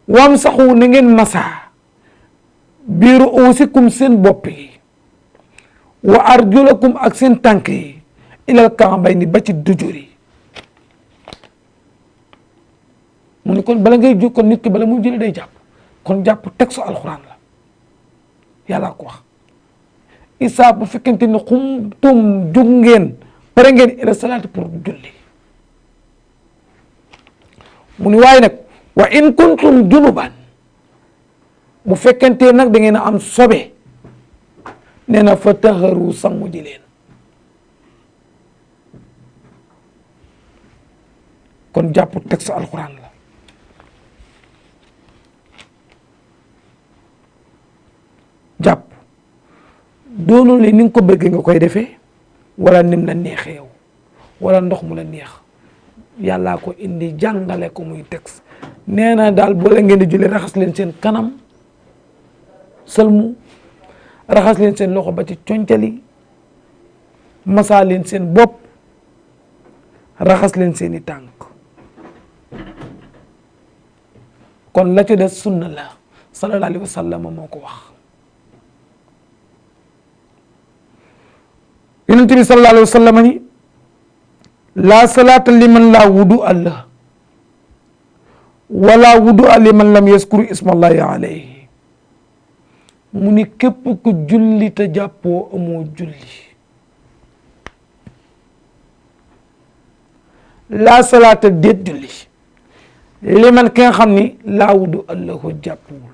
wamsaxu na ngeen masa bi ru'usikum seen bopp yi wa arjulakum ak seen tànk yi ilal ka'bayni ba ci dujur yi. mu ne kon bala ngay jóg kon nit ki bala muy jëli day jàpp kon jàpp texte alxuraan la yàlla ko wax isa bu fekkente ne xumtum jóg ngeen pare ngeen ila salaati pour julli. mu ne waaye nag wa in kuntum junuban bu fekkente nag da ngeen a am sobe nee na fa taharu sangu ji leen. kon jàpp texte alxuraan la doonul ni nga ko bëgg nga koy defee wala nim la neexee yow wala ndox mu la neex yàllaa ko indi jàngale ko muy texte nee na daal boo la ngeen di julli raxas leen seen kanam sëlmu raxas leen seen loxo ba ci concali masaa leen seen bopp raxas leen seeni tànk kon la ci des sunna la sallallahu alayhi wa sallam moo ko wax yonent bi sallallahu alayhi wa sallam ni laa salaata liman laa wudu allah wala wudu liman lam yaskuru ismallahi alayhi mu ni képp ku julli te jàppoo amoo julli laa salaata déet julli liman ki nga xam ni laa wudu allahu jàppwul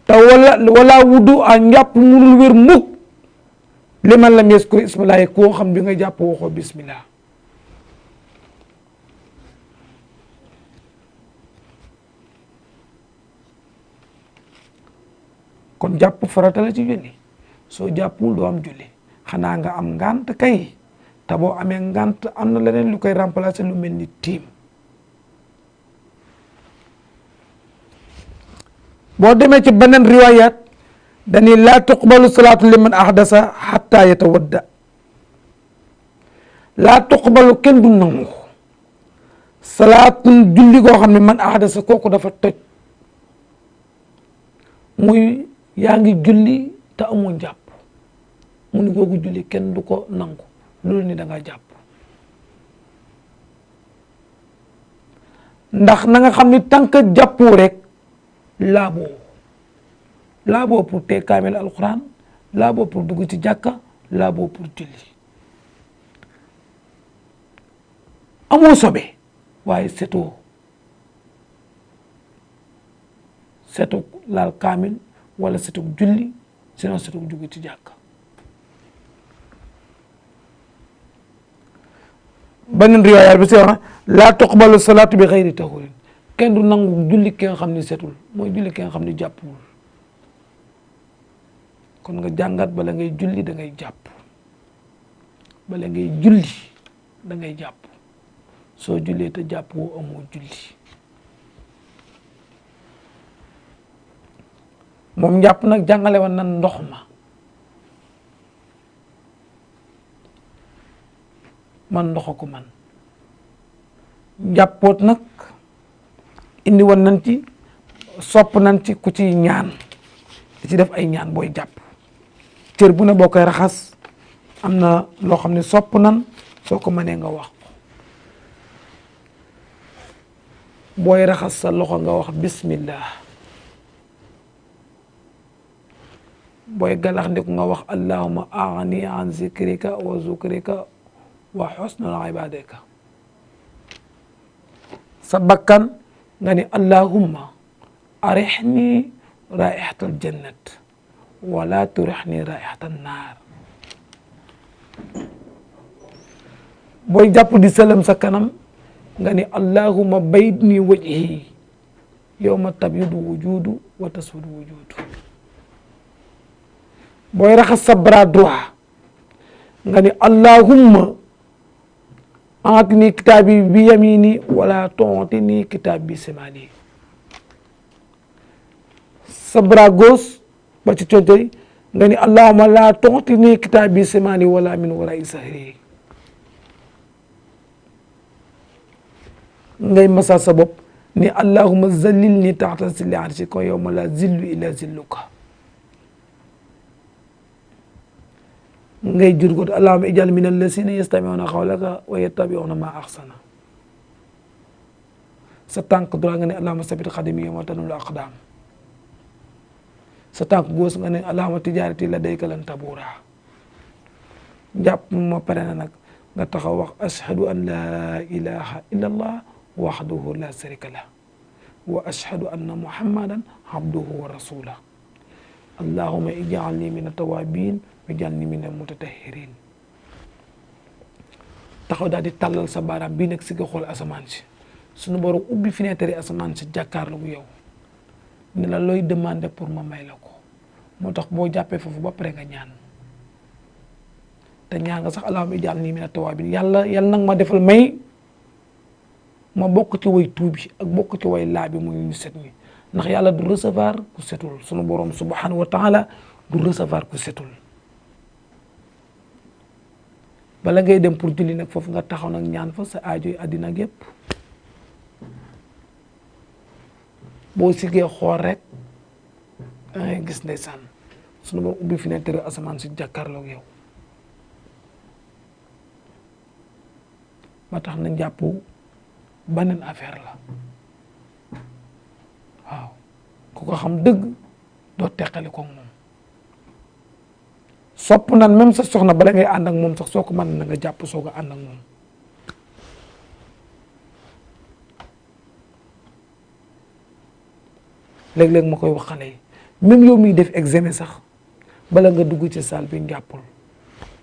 te wala wudu a njàpp munul wér mukk liman lam yaskuru ismallahi koo xam bi nga jàpp waxoo bismillah kon jàpp farata la ci julli soo jàppul doo am julli xanaa nga am ngant kay te boo amee ngant am na leneen lu koy remplacer lu mel ni tiim boo demee ci beneen riwayat dani laa tuqbalu salaatu liman ahdasa hatta yatawadda laa tuqbalu kenn du nangu salaatun julli goo xam ne man ahdasa kooku dafa toj muy yaa ngi julli te amoo jàpp mu ni googu julli kenn du ko nangu loolu ni da nga jàpp ndax na nga xam ni tànk jàppoo rek laaboo pour te kaamel alquran laaboo pour dugg ci jàkka laaboo pour julli amoo sobe waaye setoo laal kaamil wala setug julli sinon setug dugg ci jàkka beneen riwaayaat bi si wax laa tuqbalu salaatu bi xayri tahurin kenn du nangu julli ki nga xam ni setul mooy julli ki nga xam ni jàppul kon nga jàngat bala ngay julli da ngay jàpp bala ngay julli da ngay jàpp soo jullee te jàpp woo amoo julli moom njàpp nag jàngale woon na ndox ma man ndox ko man njàppoot nag indi woon nañ ci sopp nañ ci ku ci ñaan di ci def ay ñaan booy jàpp cër bu ne boo koy raxas am na loo xam ne sopp nan soo ko mënee nga wax ko booy raxas sa loxo nga wax bismillah booy galax ndiku nga wax allahumma aghni an zikrika wa zukrika wa husnul ibadika sa bakkan nga ni allahumma arihni raihatal jannat wala turihni raihatan naar booy jàpp di sëlëm sa kanam nga ni allahumma baydni wajhi yawma tabyadu wujudu wa taswadu wujudu booy raxas sa bras droit nga ni allahumma aatini kitaabi bi yamini wala tu'tini kitaabi bi simali sa bras gauche ba ci concoy nga ni allahumma la tu'tini kitaabi bi simali wala min wara'i sahri ngay masa sa bopp ni allahumma zallilni tahta zilli arshika yawma la zillu illa zilluka ngay jur ko allahumma ij'al min alladhina yastami'una qawlaka wa yattabi'una ma ahsana sa tànk droit nga ne allahumma sabbit qadami yawma tanul aqdam sa tànk gauche nga ne allahumma tijarati ladayka lan tabura jàpp ma pare na nag nga taxaw wax ashhadu an la ilaha illa allah wahdahu la sharika lah wa ashhadu anna muhammadan abduhu wa rasulah allahumma ij'alni min at-tawwabin waj'alni min al-mutatahhirin taxaw daal di tàllal sa baaraam bii nag si nga xool asamaan si suñu borom ubbi fenêtre asamaan si jàkkaarloo yow ne la looy demandé pour ma may la ko moo tax boo jàppee foofu ba pare nga ñaan te ñaan nga sax allahumma ij'alni mina tawwabin yàlla nag ma defal may ma bokk ci way tuubi ak bokk ci way laabi muy ñu set ñi ndax yàlla du recevoir ku setul sunu borom subhanahu wa taala du recevoir ku setul bala ngay dem pour julli nag foofu nga taxaw nag ñaan fa sa aajoy àddina ak yépp boo siggee xool rek dangay gis ndeysaan sunu borom ubbi fenêtre asamaan si jàkkaarloog yow ba tax na jàpp beneen affaire la waaw ku ko xam dëgg doo teqali ko moom sopp nan même sa soxna bala ngay ànd ak moom sax soo ko mën na nga jàpp soo ko ànd ak moom léeg-léeg ma koy wax xale yi même yow miy def examen sax bala nga dugg ci salle bi jàppul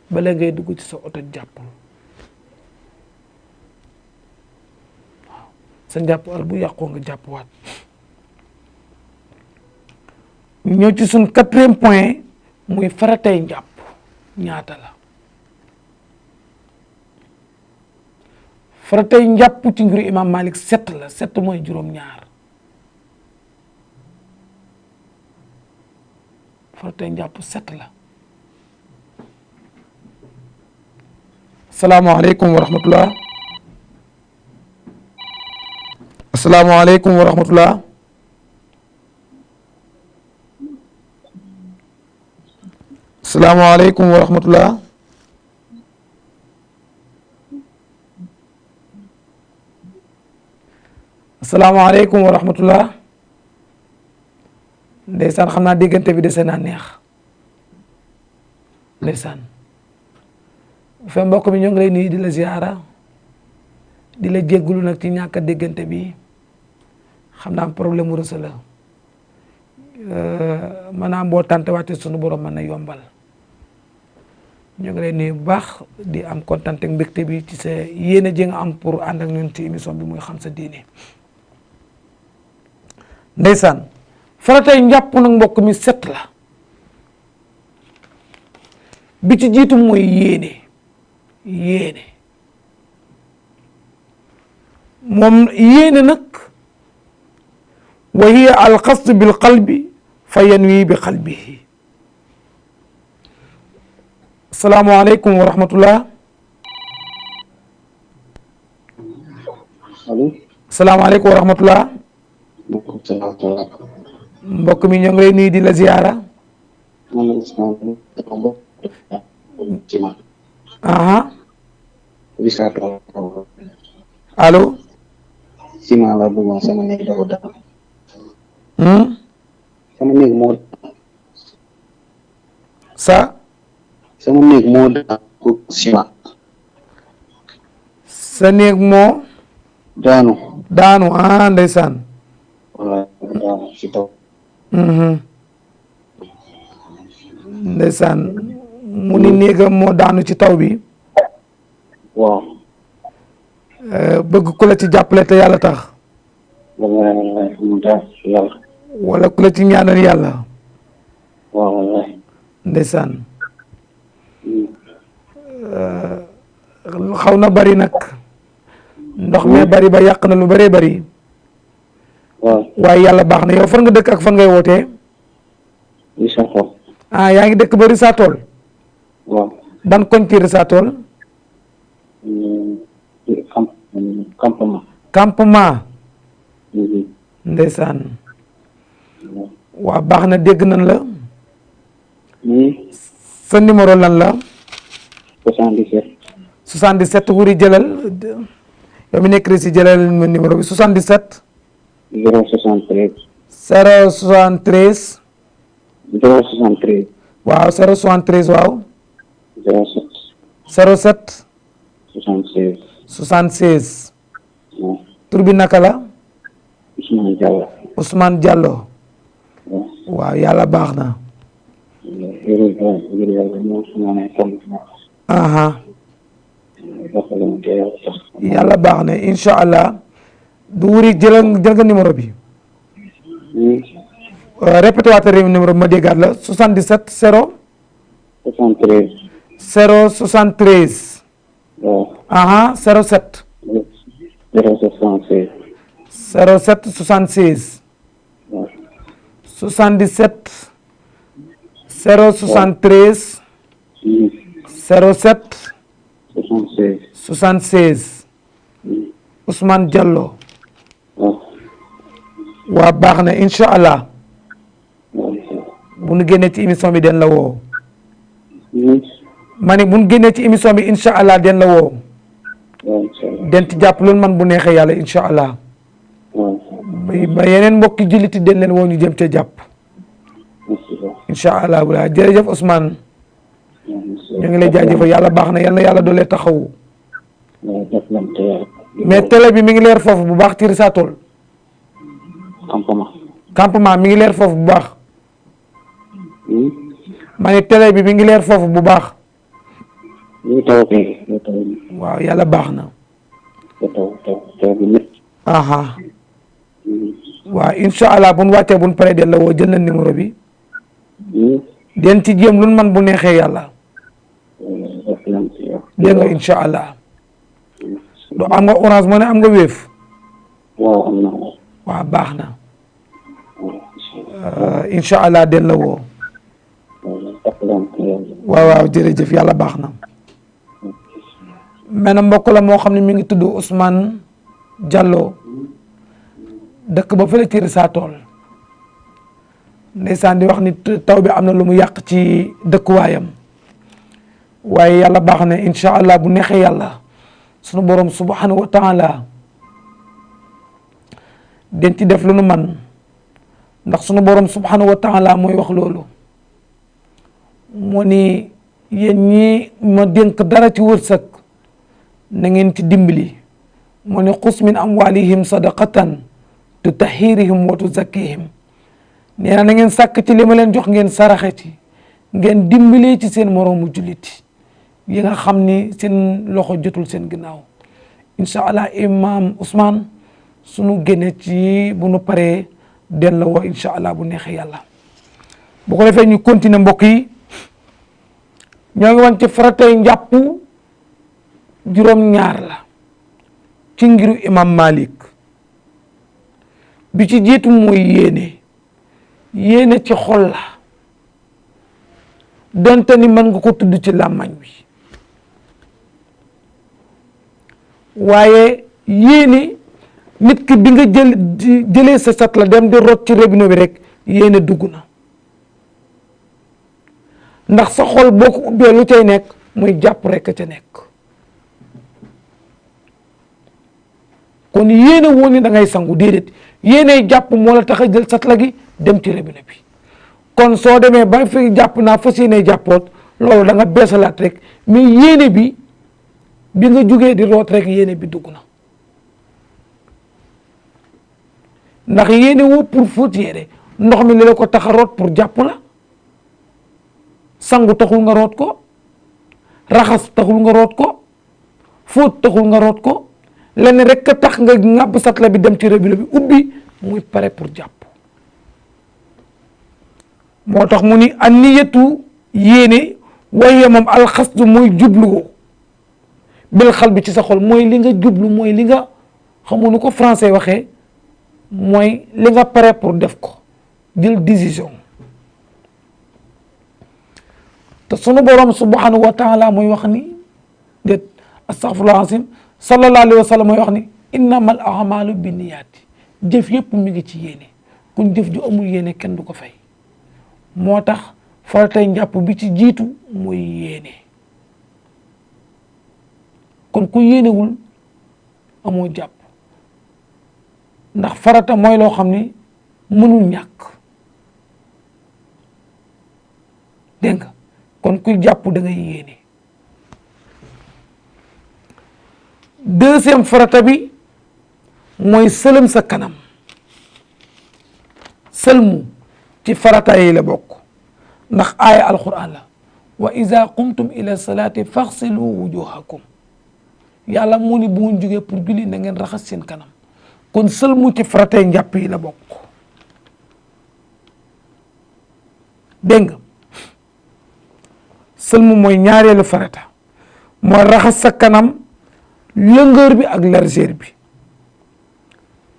bala ngay dugg ci sa oto jàppul waaw sa njàpp al bu yàqoo nga jàppwaat ñëw ci suñ 4e point muy faratay njàpp ñaata la faratay njàpp ci ngiru imam Malik 7 la 7 mooy juróom-ñaar faratay njàpp 7 la asalaamaaleykum wa rahmatullah asalaamaaleykum wa rahmatullah asalaamaaleykum wa rahmatullah asalaamaaleykum wa rahmatullah ndeysaan xam naa déggante bi dese naa neex ndeysaan fa mbokk mi ñoo ngi lay nuyu di la ziara di la jéggulu nag ci ñàkk a déggante bi xam naa problème mu rësa la maanaam boo tànte waate sunu borom mën na yombal ñu ngi lay nuyu bu baax di am kontaan ak mbégte bi ci sa yéene ji nga am pour ànd ak ñun ci émission bi muy xam sa diine ndeysaan faratay njàpp nag mbokk mi 7 la bi ci jiitu mooy yéene moom yéene nag wa hiya al qasd bil qalbi fa yanwi bi qalbihi asalaamaaleykum wa rahmatullah allo asalaamaaleykum wa rahmatullah mbokk mi ñoo ngi lay nuyu di la ziyaara aha allo ciment la bëggoon sama néeg dafa daanu sama néeg moo sama néeg moo daanu ciment sa néeg moo daanu ndeysaan wala daanu ci taw ndeysaan mu ni néegam moo daanu ci taw bi waaw bëgg ku la ci jàppale te yàlla tax yàlla wala ku la ci ñaanal yàlla waaw wallahi ndeysaan xaw na bari nag ndox mi bari ba yàq na lu bëree bari waaw waaye yàlla baax na yow fan nga dëkk ak fan ngay wootee yaa ngi dëkk ba Richard Toll waaw ban koñ ci Richard Toll campement ndeysaan waaw baax na dégg nañ la sa numéro lan la 77 wuri jëlal yow mi nekk si jëlal ma numéro bi 77 073 073 073 waaw 073 waaw 07 76 76 waaw tur bi naka la Ousmane Diallo Ousmane Diallo waaw yàlla baax na aha yàlla baax na incha allah du wuri jël nga numéro bi répété waat numéro ma déggaat la 77 0 73. 073 waaw. 07 076. 07 76 waaw. 77 073 07 76. 76 Ousmane Diallo. waaw. waa baax na incha allah waaw. bu nu génnee ci émission bi den la woo. waaw. ma ne bu nu génnee ci émission bi incha allah den la woo. waaw incha allah. den ci jàpp loolu man bu neexee yàlla incha allah. waaw. ba yeneen mbokki julliti den leen woo ñu jëm cee jàpp. merci beaucoup. incha allah wala jërëjëf Ousmane ñu ngi lay jaajëfal yàlla baax na yal na yàlla doolee taxawu. waaw jàppalante yàlla. mais télé bi mi ngi leer foofu bu baax ci Richard Toll. campement mi ngi leer foofu bu baax. ma ne télé bi mi ngi leer foofu bu baax. ñu taw kay ñu taw. waaw yàlla baax na. taw bi nit. aha waaw incha allah bu nu wàccee bu nu paree den la woo jël na numéro bi. den ci jéem lu nu man bu neexee yàlla. jàppalante yàlla. dégg nga incha allah. do am nga Orange Money am nga Wave. waaw am na. waaw baax na. incha allah den la woo. jàppalante yàlla. waaw jërëjëf yàlla baax na. mais na mbokk la moo xam ne mi ngi tudd Ousmane Diallo dëkk ba fële ci Richard Toll ndeysaan di wax ni taw bi am na lu mu yàq ci dëkkuwaayam waaye yàlla baax na incha allah bu neexee yàlla sunu borom subhanahu wa taala den ci def lu nu man ndax sunu borom subhanahu wa taala mooy wax loolu moo ni yéen ñi ma dénk dara ci wërsëg na ngeen ci dimbali moo ni xus min amwalihim sadaqatan tutahhirihim wa tuzakkihim nee na ngeen sàkk ci li ma leen jox ngeen saraxe ci ngeen dimbalee ci seen moroomu julliti yi nga xam ni seen loxo jotul seen ginnaaw incha allah imam Ousmane sunu génne ci bu nu paree den la woo incha allah bu neexee yàlla bu ko defee ñu continuer mbokk yi ñoo ngi wan ci faratay njàpp juróom-ñaar la ci ngiru imam Malik bi ci jiitu mooy yéene ci xol la donte ni mën nga ko tudd ci làmmañ wi waaye yéene nit ki bi nga jëlee sa sat la dem di rot ci robinet bi rek yéene dugg na ndax sa xol boo ko ubbee lu cay nekk muy jàpp rek ca nekk kon yéene woon ni da ngay sangu déedéet yéene jàpp moo la tax a jël satla gi dem ci robinet bi kon soo demee ba fi jàpp naa fas yéene jàppoot loolu da nga beesalaat rek mais yéene bi nga jugee di root rek yéene bi dugg na ndax yéene woo pour fóot yére ndox mi li la ko tax a root pour jàpp la sangu taxul nga root ko raxas taxul nga root ko fóot taxul nga root ko lenn rek ka tax nga ŋàbb satla bi dem ci robinet bi ubbi muy pare pour jàpp moo tax mu ni an niyatu yéene waaye moom alxasdu mooy jublu bil xal bi ci sa xol mooy li nga jublu mooy li nga xamu nu ko français waxee mooy li nga pare pour def ko jël décision te sunu borom subhanahu wa taala mooy wax ni déet astaghfirullah azim sallallahu alayhi wa sallam mooy wax ni innamal a'malu binniyaati jëf yëpp mi ngi ci yéene kun jëf ju amul yéene kenn du ko fay moo tax faratay njàpp bi ci jiitu mooy yéene kon ku yéenewul amoo jàpp ndax farata mooy loo xam ni mënul ñàkk dégg nga kon kuy jàpp da ngay yéene deuxième farata bi mooy sëlëm sa kanam sëlmu ci farata yi la bokk ndax aaya alquran la wa iza qumtum ila salati faghsilu wujuhakum yàlla mu ni bu ngeen jógee pour julli na ngeen raxas seen kanam kon sëlmu ci faratay njàpp yi la bokk dégg nga sëlmu mooy ñaareelu farata mooy raxas sa kanam longueur bi ak largeur bi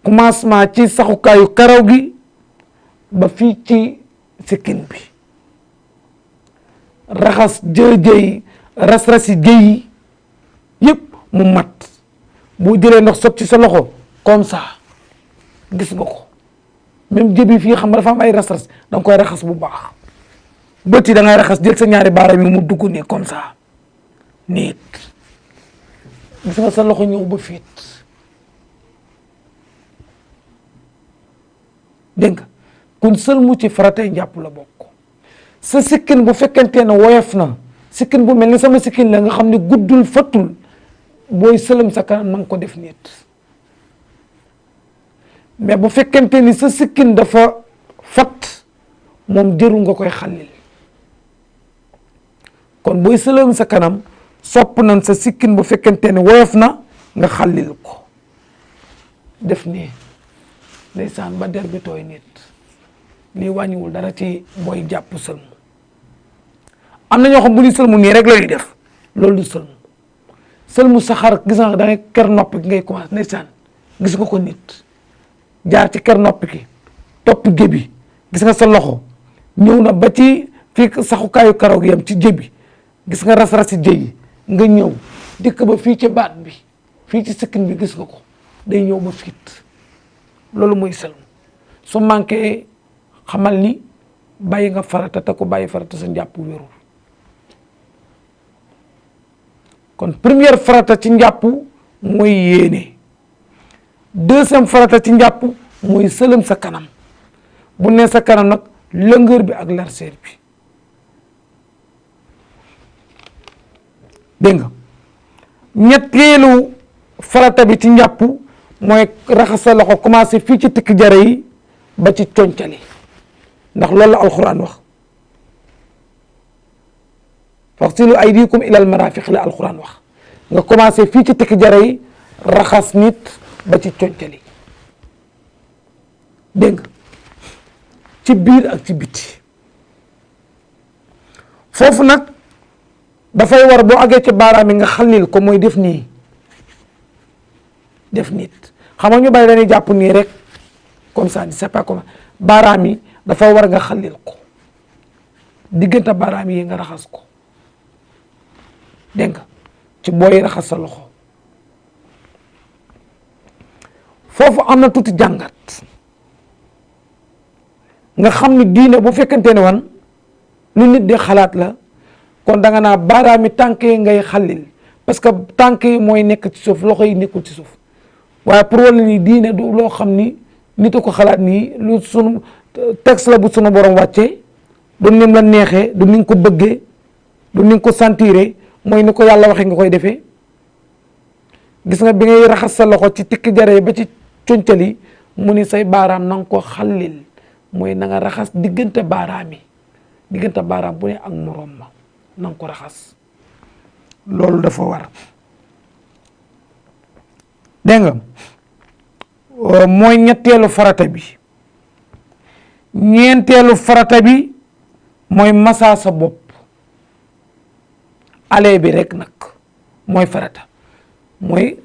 commencement ci saxukaayu karaw gi ba fii ci sikkin bi raxas jëy ras-rasi jëy yi yëpp mu mat boo jëlee ndox sotti sa loxo comme ça gis nga ko même jëbi fii xam nga dafa am ay ras-ras da nga koy raxas bu baax bët yi da ngay raxas jël sa ñaari baaraam yi mu dugg nii comme ça niit gis nga sa loxo ñëw ba fiit dégg nga kon sëlmu ci faratay njàpp la bokk sa sikkin bu fekkente ne woyof na sikkin bu mel ni sama sikkin la nga xam ne guddul fattul booy sëlëm sa kanam na nga ko def nit mais bu fekkente ni sa sikkin dafa fat moom jëru nga koy xallil kon booy sëlëm sa kanam sopp nañ sa sikkin bu fekkente ne woyof na nga xallil ko def nii ndeysaan ba der bi tooy nit lii wàññiwul dara ci booy jàpp sëlmu am na ñoo xam bu ñu sëlmu nii rek la ñuy def loolu du sëlmu sëlmu saxaar gis nga da ngay ker nopp gi ngay commencé ndeysaan gis nga ko nit jaar ci ker nopp ki topp gébi gis nga sa loxo ñëw na ba ci fii saxukaayu karaw gi yam ci jébi gis nga ras-rasi jëyi nga ñëw dikk ba fii ci baat bi fii ci sikkin bi gis nga ko day ñëw ba fiit loolu mooy sëlmu su manqué xamal ni bàyyi nga farata te ko bàyyi farata sa njàpp wérul kon première farata ci njàpp mooy yéene deuxième farata ci njàpp mooy sëlëm sa kanam bu ne sa kanam nag longueur bi ak largeur bi dégg nga ñetteelu farata bi ci njàpp mooy raxas sa loxo commencé fii ci tikk jare yi ba ci concali ndax loolu la alquran wax faghsilu aydikum ilal marafiq la alquran wax nga commencé fii ci tikk jare yi raxas nit ba ci concali dégg nga ci biir ak ci biti foofu nag dafay war boo àggee ci baaraam yi nga xallil ko mooy def nii def nit xam nga ñu bari dañuy jàpp nii rek comme ça c'est pas comme baaraam yi dafa war nga xallil ko diggante baaraam yi nga raxas ko dégg nga ci booy raxas sa loxo foofu am na tuuti jàngat nga xam ni diine bu fekkente ne wan lu nit di xalaat la kon da nga naa baaraam yi tànk yi ngay xallil parce que tànk yi mooy nekk ci suuf loxo yi nekkul ci suuf waaye pour wala ni diine du loo xam ni nit a ko xalaat nii lu sunu texte la bu sunu borom wàccee du nim la neexee du ni nga ko bëggee du ni nga ko sentiré mooy ni ko yàlla waxee nga koy defee gis nga bi ngay raxas sa loxo ci tikki jare ba ci concali mu ni say baaraam na nga ko xallil mooy na nga raxas diggante baaraam yi diggante baaraam bu ne ak moroom ma na nga ko raxas loolu dafa war dégg nga mooy ñetteelu farata bi ñeenteelu farata bi mooy massa sa bopp ale bi rek nag mooy farata mooy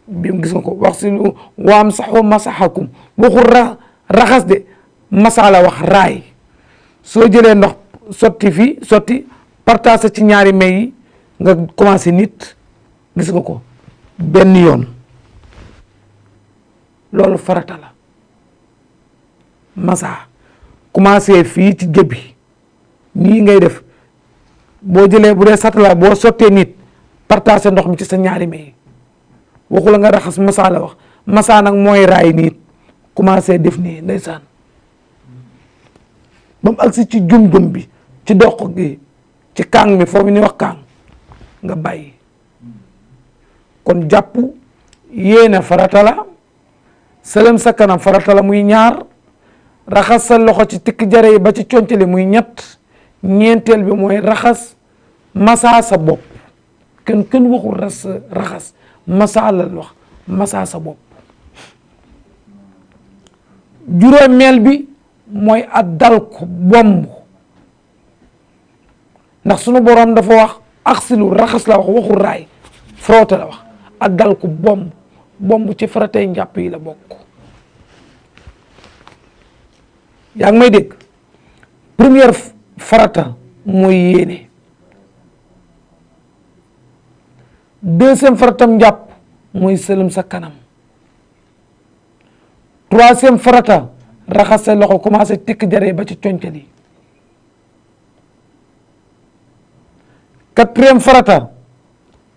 bi gis nga ko wax si waam saxu masaxakum waxul raxas de massa la wax raay soo jëlee ndox sotti fii sotti partage ci ñaari may yi nga commencé nit gis nga ko benn yoon loolu farata la massa commencé fii ci jëbi nii ngay def boo jëlee bu dee satala boo sottee nit partage ndox mi ci sa ñaari may waxu la nga raxas massa la wax massa nag mooy raay nit commencé def nii ndeysaan ba mu agsi ci jum-jum bi ci doq gi ci kàng mi foofu ni wax kàng nga bàyyi kon jàpp yéene farata la sëlëm sa kanam farata la muy ñaar raxas sa loxo ci tikk jare yi ba ci concali muy ñett ñeenteel bi mooy raxas massa sa bopp kenn waxul raxas massa la wax massa sa bopp juróomeel bi mooy a dal ko bomb ndax sunu borom dafa wax axsilu raxas la wax waxul raay frotté la wax ak dal ku bomb ci faratay njàpp yi la bokk. yaa ngi may dégg première farata mooy yéene, deuxième faratam njàpp mooy sëlëm sa kanam, troisième farata raxas sa loxo commencé tikk jaree ba ci concali, quatrième farata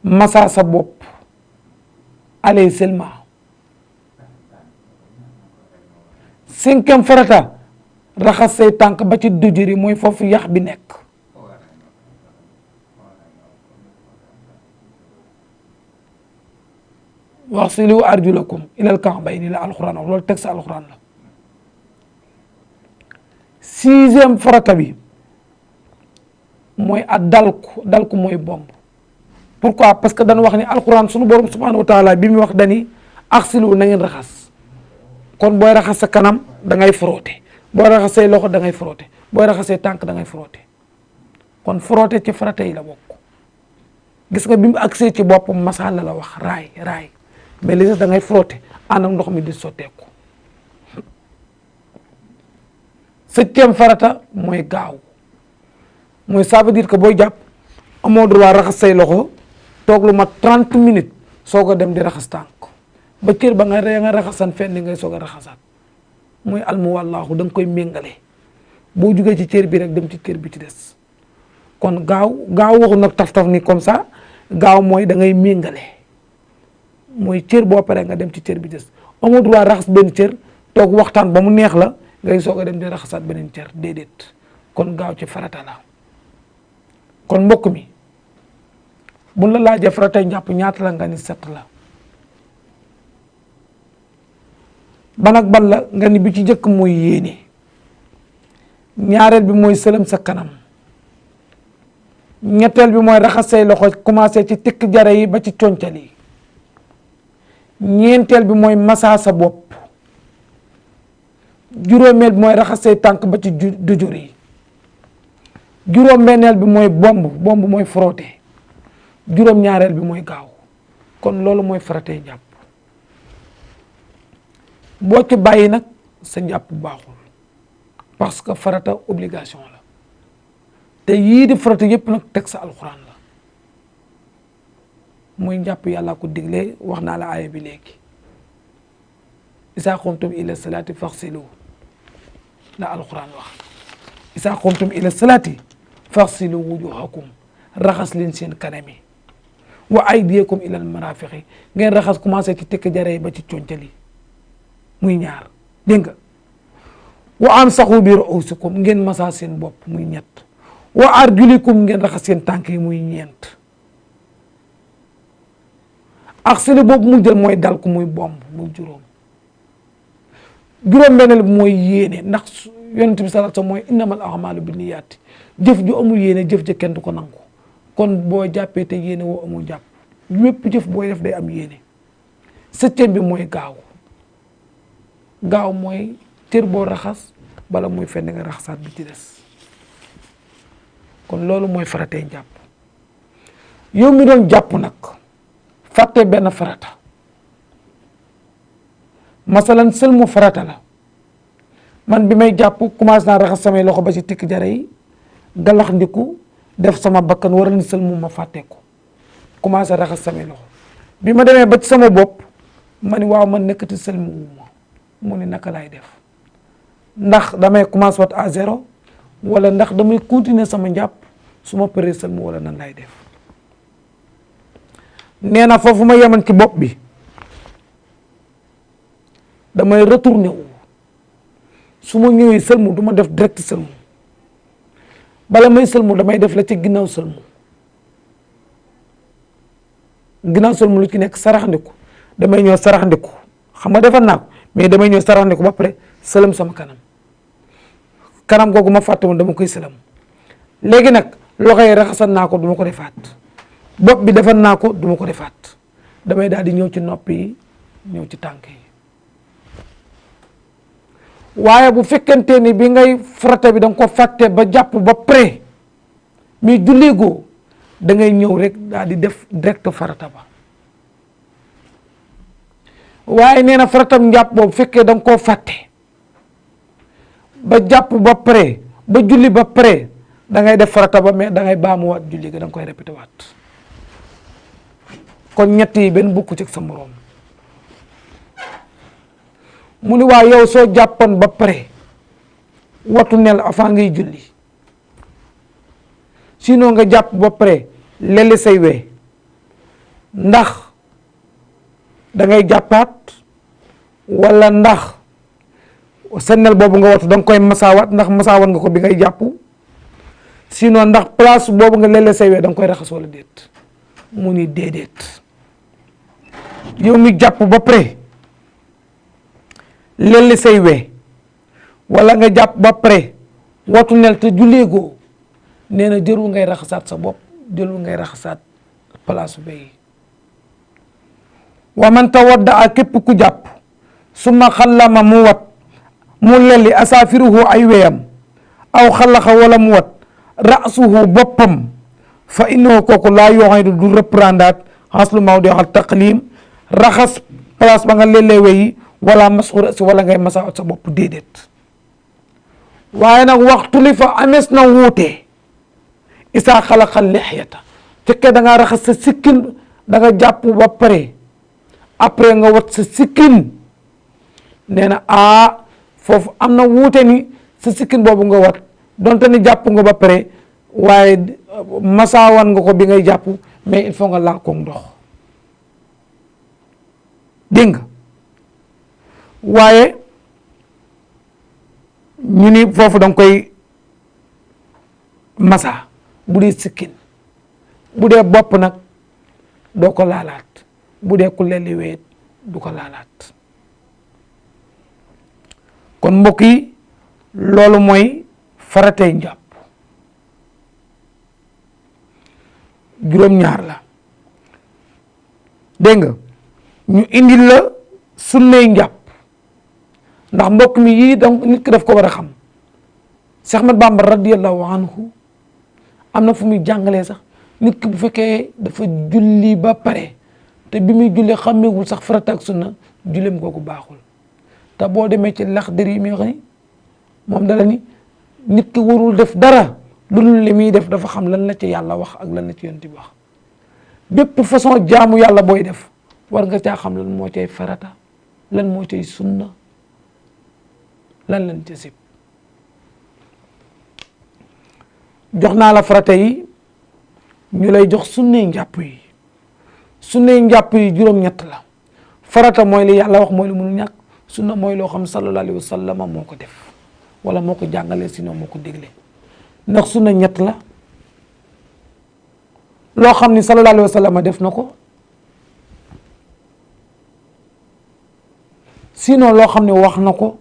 massa sa bopp allez seulement, cinquième farata raxas say tànk ba ci dujuri mooy foofu yax bi nekk, waxsilu arjulakum ilal ka'bayni la alxuraan wax loolu teg sa alxuraan la. sixième farata bi mooy ak dalku mooy bomb. pourquoi parce que dañu wax ni alxuraan sunu borom subhanahu wa taala bi mu wax dani axsilu na ngeen raxas, kon booy raxas sa kanam da ngay frotté, booy raxas say loxo da ngay frotté, booy raxas say tànk da ngay frotté, kon frotté ci farata yi la bokk. gis nga bi mu agsee ci boppam masala la wax raay mais li da ngay frotté ànd ak ndox mi di sotteeku. septième farata mooy gaaw, mooy ça veut dire que booy jàpp amoo droit raxas say loxo toog lu mat 30 minutes soo ko dem di raxas tànk ba cër ba nga raxasan fenn ngay soog a raxasaat, mooy almuwallaahu da nga koy méngale boo jugee ci cër bi rek dem ci cër bi ci des. kon gaaw waxu nag taf ni comme ça, gaaw mooy da ngay méngale, mooy cër boo paree nga dem ci cër bi des. amoo droit raxas benn cër toog waxtaan ba mu neex la ngay soog a dem di raxasaat beneen cër déedéet. kon gaaw ci farata la. kon mbokk mi buñ la laajee faratay njàpp ñaata la nga ni 7 la. ban ak ban la nga ni bi ci njëkk mooy yéene, ñaareel bi mooy sëlëm sa kanam, ñetteel bi mooy raxas say loxo commencé ci tikk jare yi ba ci concal yi, ñeenteel bi mooy massa sa bopp, juróomeel bi mooy raxas say tànk ba ci dujur yi, juróom-benneel bi mooy bomb mooy frotté, juróom-ñaareel bi mooy gaaw. kon loolu mooy faratay njàpp. boo ci bàyyi nag sa njàpp baaxul parce que farata obligation la te yii di farata yëpp nag teg sa alxuraan la. muy njàpp yàlla ko digle wax naa la aaya bi léegi isaa qumtum ila salaati faxsilu la alxuraan wax isaa qumtum ila salaati faxsilu wujuhakum raxas leen seen kanami wa aydiyakum ilal marafiqi ngeen raxas commencé ci tekk jaree ba ci concali muy ñaar dégg nga wa amsaxu bi ruusikum ngeen masa seen bopp muy ñett wa arjulikum ngeen raxas seen tànk yi muy ñeent. ak sili boobu mu jël mooy dal ko muy bomb muy juróom-benneel bi mooy yéene, ndax yonent bi sallallahu alayhi wasallam mooy innamal a'maalu binniyaati, jëf ju amul yéene jëf ja kenn du ko nangu. kon boo jàppee te yéene woo amul jàpp, lépp jëf booy def day am yéene. septième bi mooy gaaw mooy cër boo raxas bala muy fenn nga raxasaat bi ci des. kon loolu mooy faratee njàpp. yow mi doon jàpp nag fàtte benn farata, masalan sëlmu farata la, man bi may jàpp commencé naa raxas samay loxo ba ci tikk jare yi galax ndiku def sama bakkan waral ni sëlmu ma fàtte ko commencé raxas samay loxo bi ma demee ba ci sama bopp ma ni waaw man nekkati sëlmu wuma mu ni naka laay def, ndax damay commencé wat à zéro wala ndax damay continuer sama njàpp su ma paree sëlmu wala nan laay def. nee na foofu ma yeman ci bopp bi damay retourné wu su ma ñëwee sëlmu du ma def direct sëlmu, bala may sëlmu damay def la ci ginnaaw sëlmu lu ci nekk saraxndiku, damay ñëw saraxndiku xam nga defal naa ko mais damay ñëw saraxndiku ba pare sëlëm sama kanam googu ma fàtte woon dama koy sëlëm. léegi nag loxo yi raxasan naa ko du ma ko defaat, bopp bi defal naa ko du ma ko defaat, damay daal di ñëw ci nopp yi ñëw ci tànk yi. waaye bu fekkente ni bi ngay farata bi da nga ko fàtte ba jàpp ba pare mais julli goo da ngay ñëw rek daal di def direct farata ba waaye nee na faratam njàpp boobu fekkee da nga koo fàtte ba jàpp ba pare ba julli ba pare da ngay def farata ba mais da ngay baamuwaat julli ga da nga koy répété waat kon ñett yi benn bukku ci sa moroom mu ni waa yow soo jàppoon ba pare watu nel avant ngay julli sinon nga jàpp ba pare lelli say we ndax da ngay jàppaat wala ndax sa nel boobu nga watu da nga koy masaawaat ndax masaawaat nga ko bi ngay jàpp sinon ndax place boobu nga lelli say we da nga koy raxas wala déet mu ni déedéet yow mi jàpp ba pare lelli say we wala nga jàpp ba pare watu nel te julleegoo nee na jërul ngay raxasaat sa bopp jërul ngay raxasaat place bay wa man tawadda a képp ku jàpp suma xallama mu wat mu lelli asaafiruhu ay weyam aw xalaxa wala mu wat rasuhu boppam fa innahu kooku laa yoxay du reprendre xaslu maw di waxal taqlim raxas place ba nga lellee weyi wala masxur si wala ngay masaat sa bopp déedéet waaye nag waxtu li fa amees na wuute isaa xalaqal lixyata fekkee da ngaa raxas sa sikkin da nga jàpp ba pare après nga wat sa sikkin nee na foofu am na wuute ni sa sikkin boobu nga wat donte ni jàpp nga ba pare waaye masaawan nga ko bi ngay jàpp mais il faut nga laal ko ndox dégg nga waaye ñu ni foofu da nga koy masa bu dee sikkin bu dee bopp nag doo ko laalaat bu dee ku lelli weet du ko laalaat kon mbokk yi loolu mooy faratey njàpp juróom-ñaar la dégg nga ñu indil la sunnay njàpp ndax mbokk mi yii donc nit ki daf ko war a xam Cheikh Ahmad Bamba radiyallahu anhu am na fu muy jàngalee sax nit ki bu fekkee dafa julli ba pare te bi muy julli xàmmeewul sax farata ak sunna julleem googu baaxul te boo demee ci Laxdari yi mi wax ni moom dala ni nit ki warul def dara lu dul li muy def dafa xam lan la ci yàlla wax ak lan la ci yonent bi wax bépp façon jaamu yàlla booy def war nga caa xam lan moo cay farata lan moo cay sunna lan lañ ca sib jox naa la farata yi ñu lay jox sunnay njàpp yi sunnay njàpp yi juróom-ñett la farata mooy li yàlla wax mooy lu mënul ñàkk sunna mooy loo xam sallallahu alayhi wa sallam moo ko def wala moo ko jàngalee sinon moo ko dégle ndax sunna ñett la loo xam ni sallallahu alayhi wa sallam def na ko sinon loo xam ne wax na ko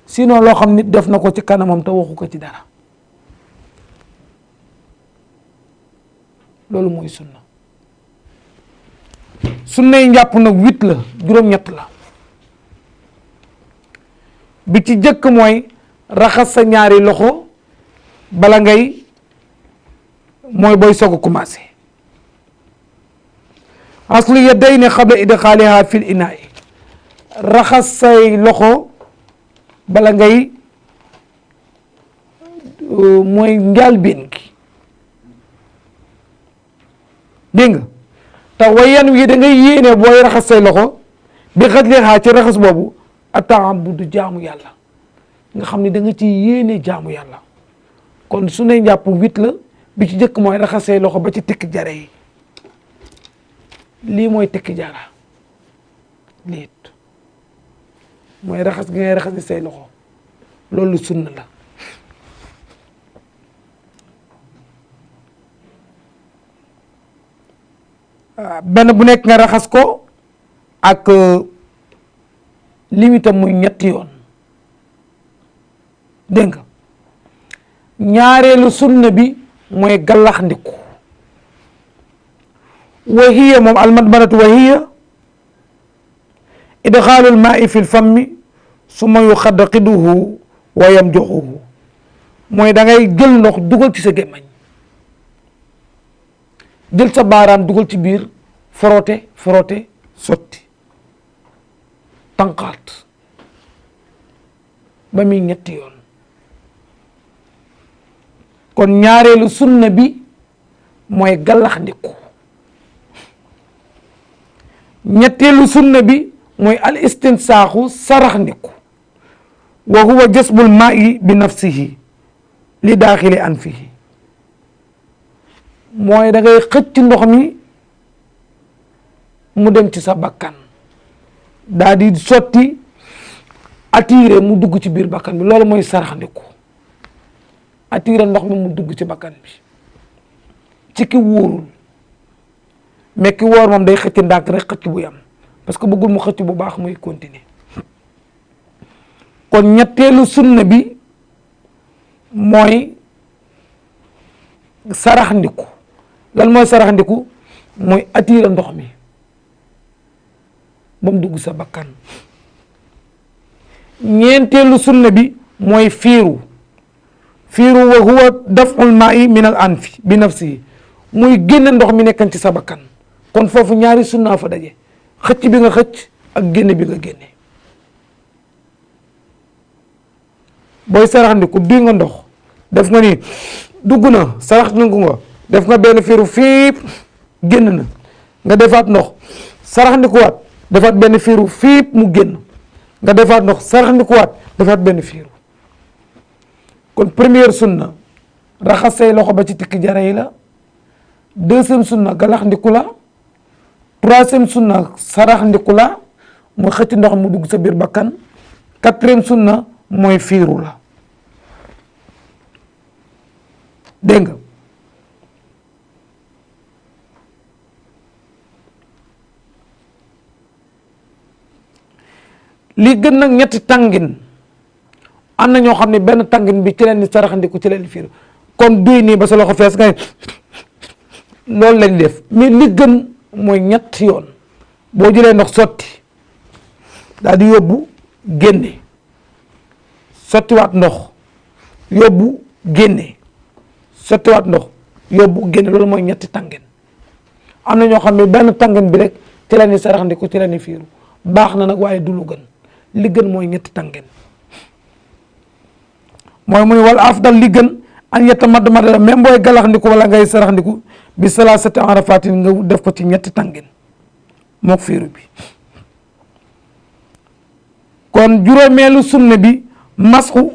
sinon loo xam nit def na ko ci kanamam te waxu ko ci dara loolu mooy sunna sunna yi njàpp nag 8 la juróom-ñett la bi ci jëkk mooy raxas sa ñaari loxo bala ngay mooy booy soog a commencé aslu yadayni qabla idxaaliha fil inaa'i raxas say loxo bala ngay mooy njàlbéen gi dégg nga te wayan wi da ngay yéene booy raxas say loxo bi xadliha ci raxas boobu ata'abbudu jaamu yàlla nga xam ne da nga ci yéene jaamu yàlla kon su ne njàpp 8 la bi ci jëkk mooy raxas say loxo ba ci tikki jare yi lii mooy tikki jara liit mooy raxas gi ngay raxas say loxo loolu sunna la benn bu nekk nga raxas ko ak limitam muy ñetti yoon dégg nga ñaareelu sunna bi mooy gallax ndiku wa hiya moom almadmadatu wa hiya idxaalul maa'i fil fammi summa yuxaddiduhu wa yamjuxuhu mooy da ngay jël ndox dugal ci sa gémmañ jël sa baaraam dugal ci biir frotter sotti tànqaat ba muy ñetti yoon kon ñaareelu sunna bi mooy gallaxndiku ñetteelu sunna bi mooy al istinsaaxu saraxndiku wa huwa jasbul maa'i bi nafsihi li daaxili anfihi mooy da ngay xëcc ndox mi mu dem ci sa bakkan daa di sotti attiré mu dugg ci biir bakkan bi loolu mooy saraxndiku attiré ndox mi mu dugg ci bakkan bi ci ki wóorul mais ki wóor moom day xëcc ndànk rek xëcc bu yam parce que bëggul mu xëcc bu baax muy continuer kon ñetteelu sunna bi mooy saraxndiku lan mooy saraxndiku mooy attiré ndox mi ba mu dugg sa bakkan ñeenteelu sunna bi mooy fiiru wa huwa daf'ul maa'i min al anfi bi nafsihi muy génne ndox mi nekkan ci sa bakkan kon foofu ñaari sunna fa daje xëcc bi nga xëcc ak génne bi nga génne booy saraxndiku bii nga ndox def nga ni dugg na saraxndiku nga def nga benn fiiru fiip génn na nga defaat ndox saraxndikuwaat defaat benn fiiru fiip mu génn nga defaat ndox saraxndikuwaat defaat benn fiiru kon première sunna raxas say loxo ba ci tikki jara yi la deuxième sunna galaxndiku la troisième sunna saraxndiku la mooy xëcc ndox mu dugg sa biir bakkan quatrième sunna mooy fiiru la dégg nga li gën nag ñetti tàngin am na ñoo xam ne benn tàngin bi ci leen di saraxandiku ci leen di fiiru kon duy nii ba sa loxo fees nga loolu lañ def mais li gën mooy ñett yoon boo jëlee ndox sotti daal di yóbbu génne sottiwaat ndox yóbbu génne sottiwaat ndox yóbbu génne loolu mooy ñetti tàngin am na ñoo xam ne benn tàngin bi rek ci leen di saraxandiku ci leen di fiiru baax na nag waaye du lu gën li gën mooy ñetti tàngin mooy muy wal afdal li gën an yatamadmada même booy galaxndiku wala ngay saraxndiku bi salaasati arafatin nga def ko ci ñetti tàngin mook fiiru bi kon juróomeelu sunna bi masxu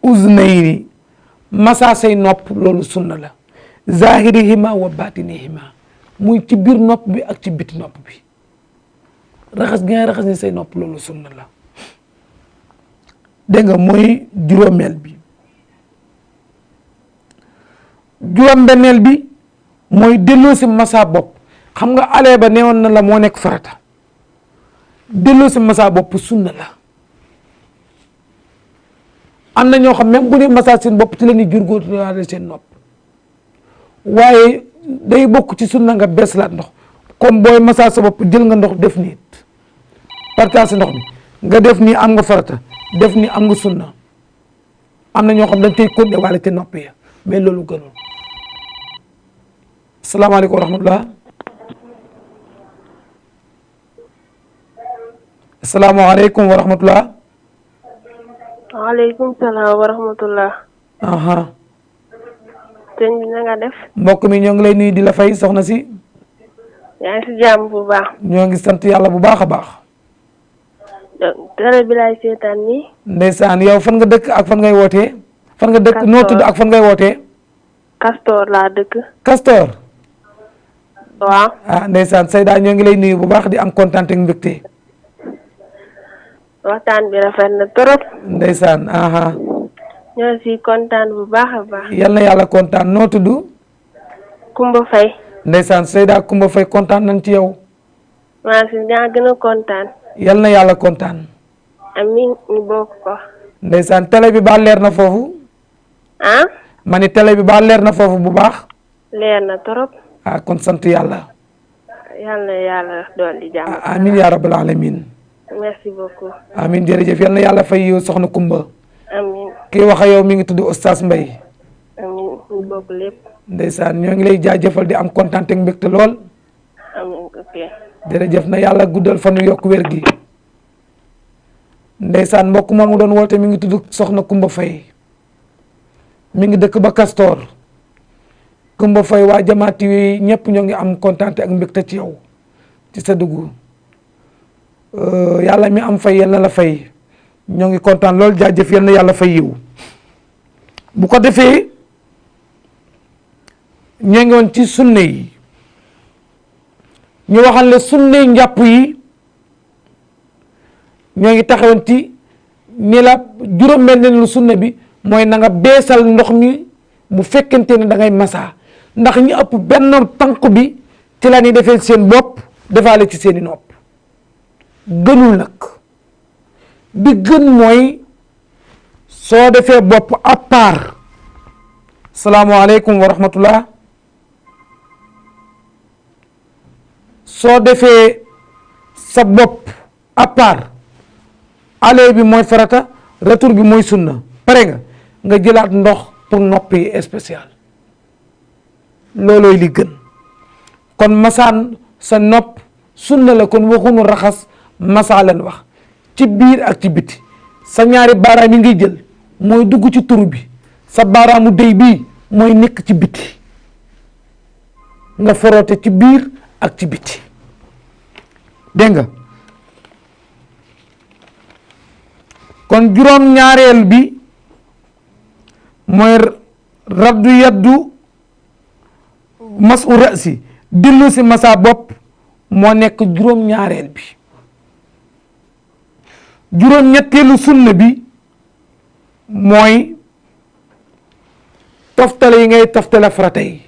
uznayni masa say nopp loolu sunna la zahirihima wa batinihima muy ci biir nopp bi ak ci biti nopp bi raxas gi ngay raxas ni say nopp loolu sunna la dégg nga mooy juróomeel bi juróom-benneel bi mooy delloo si masa bopp xam nga ale ba neewoon na la moo nekk farata delloo si masa bopp sunna la am na ñoo xam même bu ne masa seen bopp ci la ñuy jurgóotuwaale seen nopp waaye day bokk ci sunna nga beeslaat ndox comme booy masa sa bopp jël nga ndox def nii partage ndox mi nga def nii am nga farata def nii am nga sunna am na ñoo xam dañ koy kódde waale te nopp ya mais loolu gënul asalaamaaleykum wa rahmatullah asalaamaaleykum wa rahmatullah waaleykum salaam wa rahmatullah aha sëñ bi na nga def mbokk mi ñoo ngi lay nuyu di la fay soxna si yaa ngi si jàmm bu baax ñoo ngi sant yàlla bu baax a baax télé bi laay seetaan nii ndeysaan yow fan nga dëkk ak fan ngay wootee fan nga dëkk noo tudd ak fan ngay wootee Castor laa dëkk Castor waaw ah ndeysaan Sayda ñoo ngi lay nuyu bu baax di am kontaan ak mbégte waxtaan bi rafet na trop ndeysaan aha ñoo si kontaan bu baax a baax yal na yàlla kontaan noo tudd Kumba Fay ndeysaan Sayda Kumba Fay kontaan nañ ci yow maa si gaa gën a kontaan yal na yàlla kontaan amiin ñu bokk ko ndeysaan télé bi ba leer na foofu ah ma ni télé bi ba leer na foofu bu baax leer na trop ah kon sant yàlla yal na yàlla doon di jàmm amin ya rabbal alamin merci beaucoup amin jërëjëf yal na yàlla fay yow soxna Kumba amiin kii wax ak yow mi ngi tudd Oustaz Mbaye. amiin ñu bokk lépp. ndeysaan ñoo ngi lay jaajëfal di am kontaan ak mbégte lool. amiin ok. jërëjëf na yàlla guddal fan yu yokk wér gi. ndeysaan mbokk moomu doon woote mi ngi tudd Soxna Kumba Faye mi ngi dëkk ba Castor. Kumba Faye waa jamaati yi ñëpp ñoo ngi am kontaan ak mbégte ci yow ci sa dugg yàlla mi am fay yal na la fay ñoo ngi kontaan lool jaajëf yal na yàlla fay yiw bu ko defee ñoo ngi woon ci sunne yi ñu waxal le sunne yi njàpp yi ñoo ngi taxawoon ci ni la juróom-benn lu sunne bi mooy na nga beesal ndox mi bu fekkente ne da ngay masaa ndax ñi ëpp benn tànk bi ci la ñuy defee seen bopp defaale ci seeni nopp gënul nag bi gën mooy soo defee bopp à part salaamaaleykum wa rahmatullah soo defee sa bopp à part aller bi mooy farata retour bi mooy sunna pare nga jëlaat ndox pour nopp yi spécial loolooy li gën kon masaan sa nopp sunna la kon waxunu raxas masaa leen wax ci biir ak ci biti sa ñaari baaraam yi ngay jël mooy dugg ci turu bi sa baaraamu déy bii mooy nekk ci biti nga foroote ci biir ak ci biti dégg nga kon juróom ñaareel bi mooy raddu yaddu masu rasi dillu si masa bopp moo nekk juróom ñaareel bi juróom ñetteelu sunna bi mooy toftale yi ngay toftale farata yi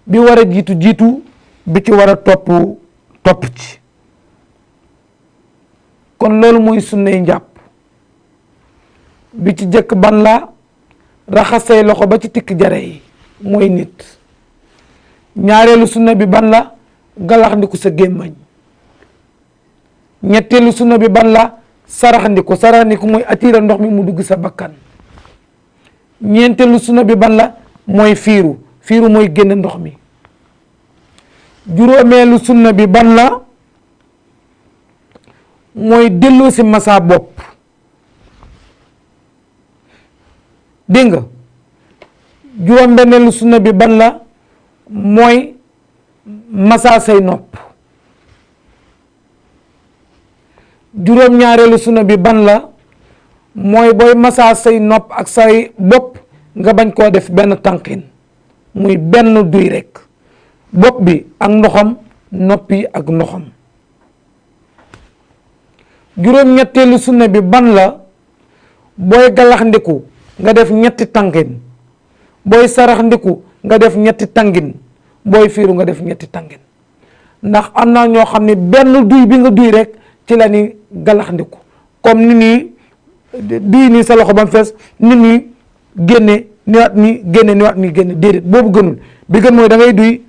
bi war a jiitu bi ci war a topp ci kon loolu mooy sunnay njàpp bi ci jëkk ban la raxas say loxo ba ci tikk jare yi mooy nit ñaareelu sunna bi ban la galax ndiku sa gémmañ ñetteelu sunna bi ban la sarax ndiku mooy attirer ndox mi mu dugg sa bakkan ñeenteelu sunna bi ban la mooy fiiru mooy génn ndox mi juróomeelu sunna bi ban la mooy delloo si masa bopp dégg nga juróom-benneelu sunna bi ban la mooy masa say nopp juróom-ñaareelu sunna bi ban la mooy booy masa say nopp ak say bopp nga bañ koo def benn tànqin muy benn duy rekk bopp bi ak ndoxam nopp yi ak ndoxam juróom-ñetteelu sunna bi ban la booy galax ndiku nga def ñetti tàngin booy sarax ndiku nga def ñetti tàngin booy fiiru nga def ñetti tàngin ndax am na ñoo xam ne benn duy bi nga duy rek ci la ni galax ndiku comme ni nii duy nii sa loxo ba mu fees nit ñi génne niwaat ni génne niwaat ni génne déedéet boobu gënul bi gën mooy da ngay duy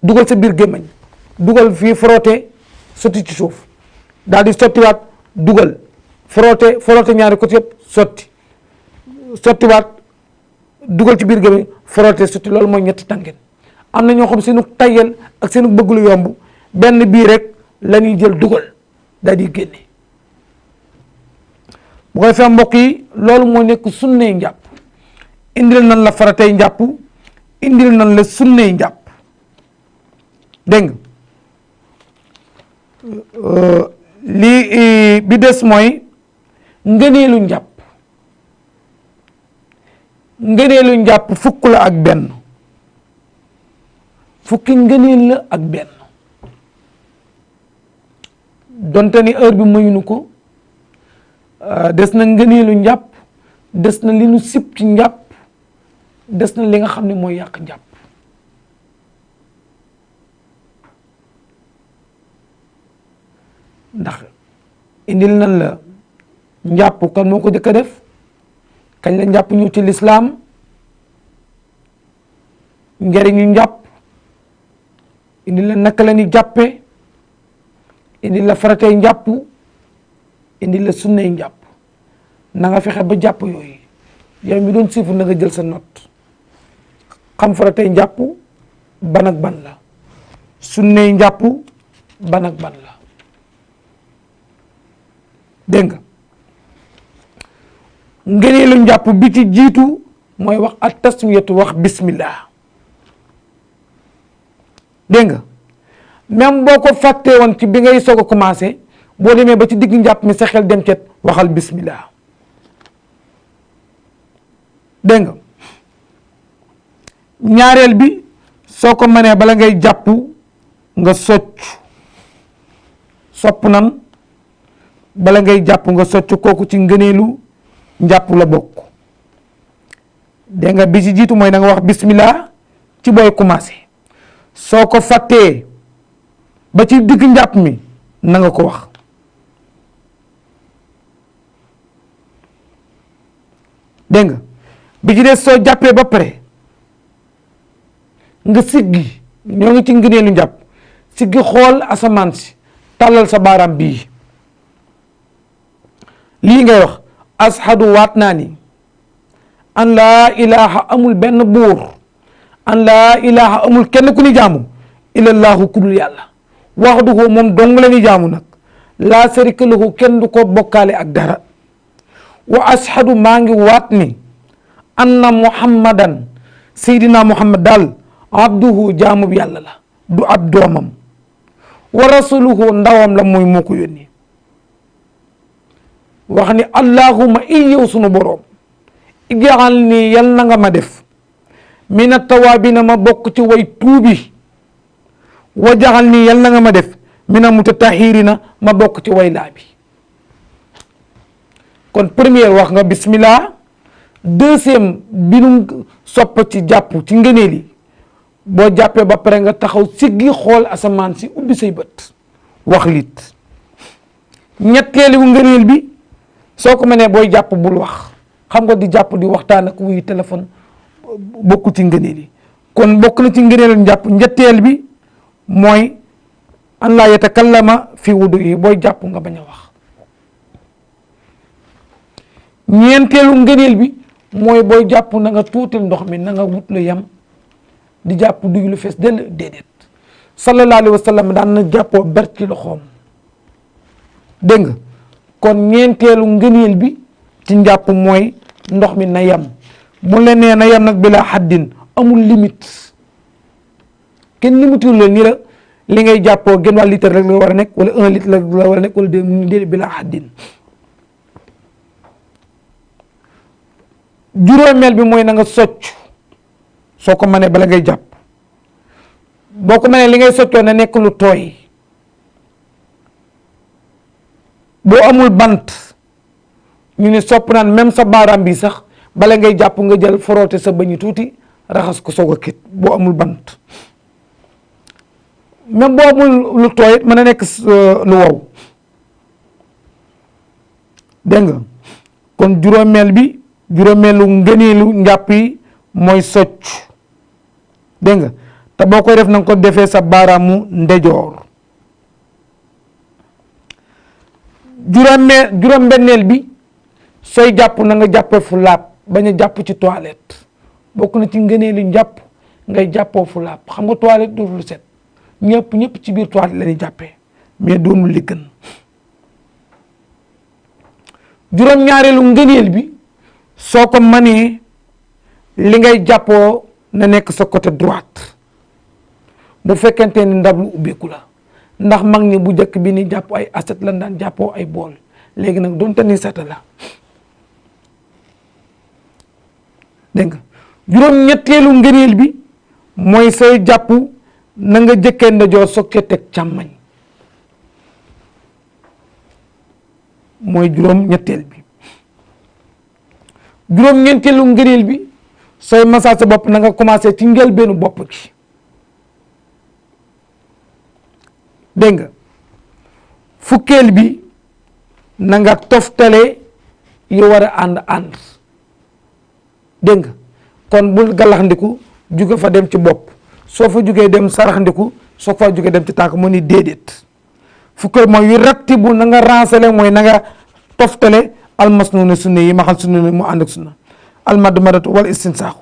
dugal sa biir gémmañ dugal fii frotté sotti ci suuf daal di sottiwaat dugal frotté ñaari côté yëpp sottiwaat dugal ci biir gémmañ frotté sotti loolu mooy ñetti tàngin am na ñoo xam seenu tayyal ak seenu bëgg lu yomb benn bii rek la ñuy jël dugal daal di génne bu koy fee mbokk yi loolu moo nekk sunnay njàpp indil nan la faratay njàpp indil nan la sunnay njàpp dégg nga lii bi des mooy ngëneelu njàpp fukk la ak benn fukki ngëneel la ak benn donte ni heure bi mayuñu ko des na ngëneelu njàpp des na li nu sib ci njàpp des na li nga xam ne mooy yàq njàpp ndax indil nan la njàpp kan moo ko jëkk a def kañ la njàpp ñëw ci lislaam njariñu njàpp indil la naka la ni jàppe indil la faratay njàpp indil la sunnay njàpp na nga fexe ba jàpp yooyu yow mi doon siifu na nga jël sa note xam fa la tey njàpp ban ak ban la sunnay njàpp ban ak ban la dégg nga ngëneelu njàpp bi ci jiitu mooy wax at tasmiyatu wax bismillah dégg nga même boo ko fàttee woon ci bi ngay soog a commencé boo demee ba ci digg njàpp mi sa xel dem cet waxal bismillah dégg nga ñaareel bi soo ko mënee bala ngay jàpp nga socc sopp nan bala ngay jàpp nga socc kooku ci ngëneelu njàpp la bokk dégg nga bi ci jiitu mooy da nga wax bismillah ci booy commencé soo ko fàttee ba ci digg njàpp mi na nga ko wax dégg nga bi ci des soo jàppee ba pare nga siggi ñoo ngi ci ngëneelu njàpp siggi xool asamaan si tàllal sa baaraam bii lii ngay wax ashadu waat naa ni an laa ilaha amul benn buur an laa ilaha amul kenn ku ni jaamu illallahu kudul yàlla wahdahu moom dong la ni jaamu nag laa sharika lahu kenn du ko bokkaale ak dara wa ashadu maa ngi waat ni anna muhammadan seydina muhammad daal abduhu jaamu bi yàlla la du ab doomam wa rasuluhu ndawam la mooy moo ko yónni wax ni allahumma i yow sunu boroom ijaxal ni yal na nga ma def mina tawaabina ma bokk ci way tuubi wa jaxal ni yal na nga ma def mina mutatahirina ma bokk ci way laabi kon première wax nga bismillah deuxième bi nu sopp ci jàpp ci ngëneel yi boo jàppee ba pare nga taxaw siggi xool asamaan si ubbi say bët wax lit ñetteelu ngëneel bi soo ko mënee booy jàpp bul wax xam nga di jàpp di waxtaan ak wuyu téléphone bokku ci ngëneel yi kon bokk na ci ngëneelu njàpp ñetteel bi mooy an laa yatakallama fi wudu yi booy jàpp nga bañ a wax ñeenteelu ngëneel bi mooy booy jàpp na nga tuutil ndox mi na nga wut lu yem di jàpp duy lu fees dell déedéet sallallahu alayhi wa sallam daan na jàppoo ber ci loxoom dégg nga kon ñeenteelu ngëneel bi ci njàpp mooy ndox mi na yem mu leen nee na yem nag bila xaddin amul limite kenn limituwul la nii la li ngay jàppoo genn wàll litre rek la war a nekk wala 1 litre la war a nekk wala déedéet bila xaddin juróomeel bi mooy na nga socc soo ko mënee bala ngay jàpp boo ko mënee li ngay soccoo na nekk lu tooy boo amul bant ñu ne sopp naan même sa baaraam bi sax bala ngay jàpp nga jël frotté sa bëñi tuuti raxas ko soog a kit boo amul bant même boo amul lu tooy mën a nekk lu wow dégg nga kon juróomeelu ngëneelu njàpp yi mooy socc dégg nga te boo koy def na nga ko defee sa baaraamu ndejoor juróom-benneel bi sooy jàpp na nga jàppee fu laab bañ a jàpp ci toilette bokk na ci ngëneelu njàpp ngay jàppoo fu laab xam nga toilette dootul lu set ñëpp ci biir toilette la ñuy jàppee mais doonul li gën juróom-ñaareelu ngëneel bi soo ko mënee li ngay jàppoo na nekk sa côté droite bu fekkente ni ndab lu ubbeeku la ndax mag ñi bu njëkk bi ni jàpp ay assiette lan daan jàppoo ay bool léegi nag doonte ni seta la dégg nga juróom-ñetteelu ngëneel bi mooy say jàpp na nga jëkkee ndajoor soog ca teg càmmañ mooy juróom-ñetteel bi juróom-ñeenteelu ngëneel bi sooy massage sa bopp na nga commencé ci njëlbeenu bopp gi dégg nga fukkeel bi na nga toftale yu war a ànd dégg nga kon bul galaxndiku jóge fa dem ci bopp soo fa jógee dem saraxndiku soo fa jógee dem ci tànk mu ni déedéet fukkeel mooy yu ratti bu na nga ransale mooy na nga toftale almasnuuna sunna yi maxal sunna mu ànd ak sunna almadmadatu wal istinsaaxu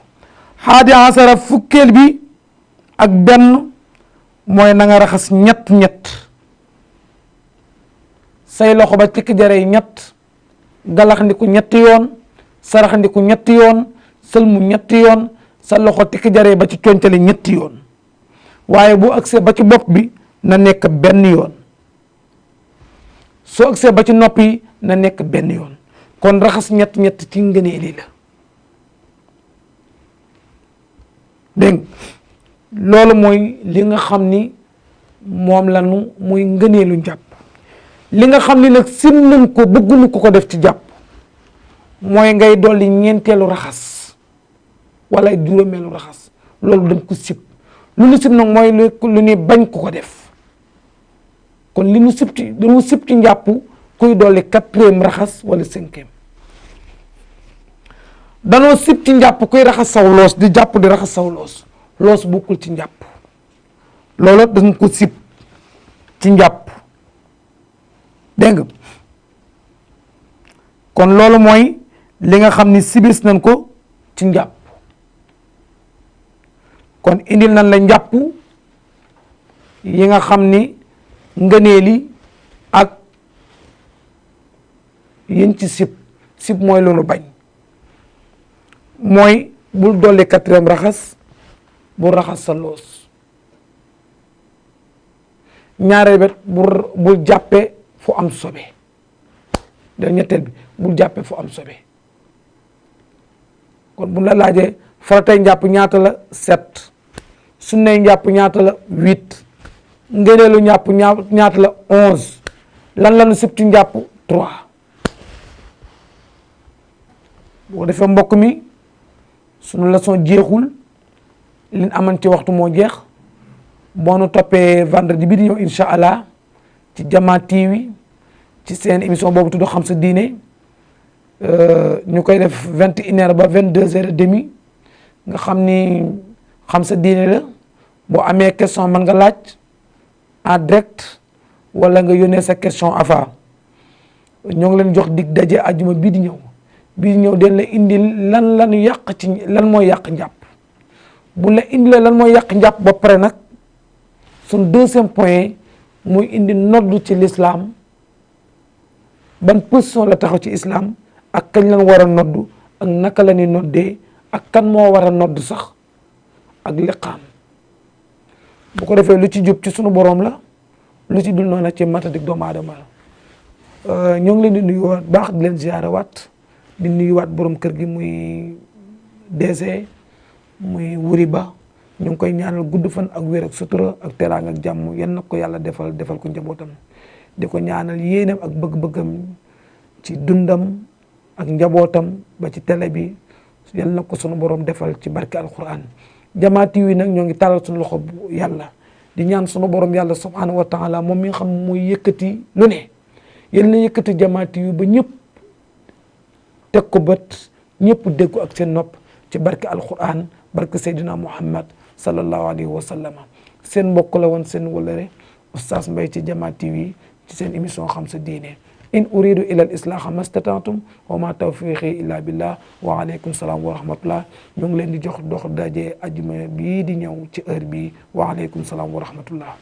haadi asara fukkeel bi ak benn mooy na nga raxas ñett say loxo ba ci jaree ñett galax ndiku ñetti yoon sarax ndiku ñetti yoon sëlmu ñetti yoon sa loxo tikki jaree ba ci concale ñetti yoon waaye bu agsee ba ci bopp bi na nekk benn yoon soo agsee ba ci nopp yi na nekk benn yoon kon raxas ñett ci ngëneel yi la dégg loolu mooy li nga xam ni moom lanu muy ngëneelu njàpp li nga xam ni nag sim nañ ko bëgguñu ko def ci jàpp mooy ngay dolli ñeenteelu raxas wala juróomeelu raxas loolu dañ ko sib lu ñu sib nag mooy lu ñuy bañ ko def kon li ñu sib ci dañu sib ci njàpp kuy dolli 4e raxas wala 5e danoo sib ci njàpp kuy raxas saw loos di jàpp di raxas saw loos bokkul ci njàpp loolu dañ ko sib ci njàpp dégg nga kon loolu mooy li nga xam ni sibis nañ ko ci njàpp kon indil nañ la njàpp yi nga xam ni ngëneeli ak yéen ci sib mooy loolu bañ mooy bul dolli 4e raxas bul raxas sa loos ñaareel bet bul jàppe fu am sobe da ñetteel bi bul jàppe fu am sobe kon bu la laajee faratay njàpp ñaata la 7 sunnay njàpp ñaata la 8 ngëneelu njàpp ñaata la 11 lan lanu sib ci njàpp 3 boo defee mbokk mi sunu leçon jeexul liñ aman ci waxtu moo jeex boo nu toppee vendredi bi di ñëw incha allah ci Jama TV ci seen émission boobu tudd xam sa diine ñu koy def 21h ba 22h30 nga xam ni xam sa diine la boo amee question mën nga laaj en direct wala nga yónnee sa question afa ñoo ngi leen jox dig daje ajuma bii di ñëw den la indi lan yàq ci lan mooy yàq njàpp bu la indi lan mooy yàq njàpp ba pare nag sun 2e point muy indi noddu ci l'islam ban position la taxaw ci islam ak kañ lañ war a noddu ak naka la ñuy noddee ak kan moo war a noddu sax ak liqaam bu ko defee lu ci jub ci sunu borom la lu ci dul noonu ci matadik doomu aadama la ñoo ngi leen di nuyuwaat baax di leen ziyaarawaat di nuyuwaat borom kër gi muy DG muy Wuri Ba ñu ngi koy ñaanal gudd fan ak wér ak sutura ak teraanga ak jàmm yan na ko yàlla defal ko njabootam di ko ñaanal yéenam ak bëgg-bëggam ci dundam ak njabootam ba ci télé bi yan na ko sunu borom defal ci barke alquran Jama TV nag ñoo ngi talal sunu loxo bu yàlla di ñaan sunu borom yàlla subhanahu wa taala moom mi nga xam mooy yëkkati lu ne yéen la yëkkati Jama TV ba ñëpp teg ko bët ñëpp dégg ko ak seen nopp ci barke alquran barke Seydina Muhammad sallallahu alayhi wa sallam seen mbokk la woon seen wëllëre Oustaz Mbaye ci Jama TV ci seen émission xam sa diine in uridu ila al islaha mastata'tum wa ma tawfiqi illa billah wa alaykum salaam wa rahmatullah ñu ngi leen di jox dox daje ajuma bii di ñëw ci heure bi wa alaykum salaam wa rahmatullah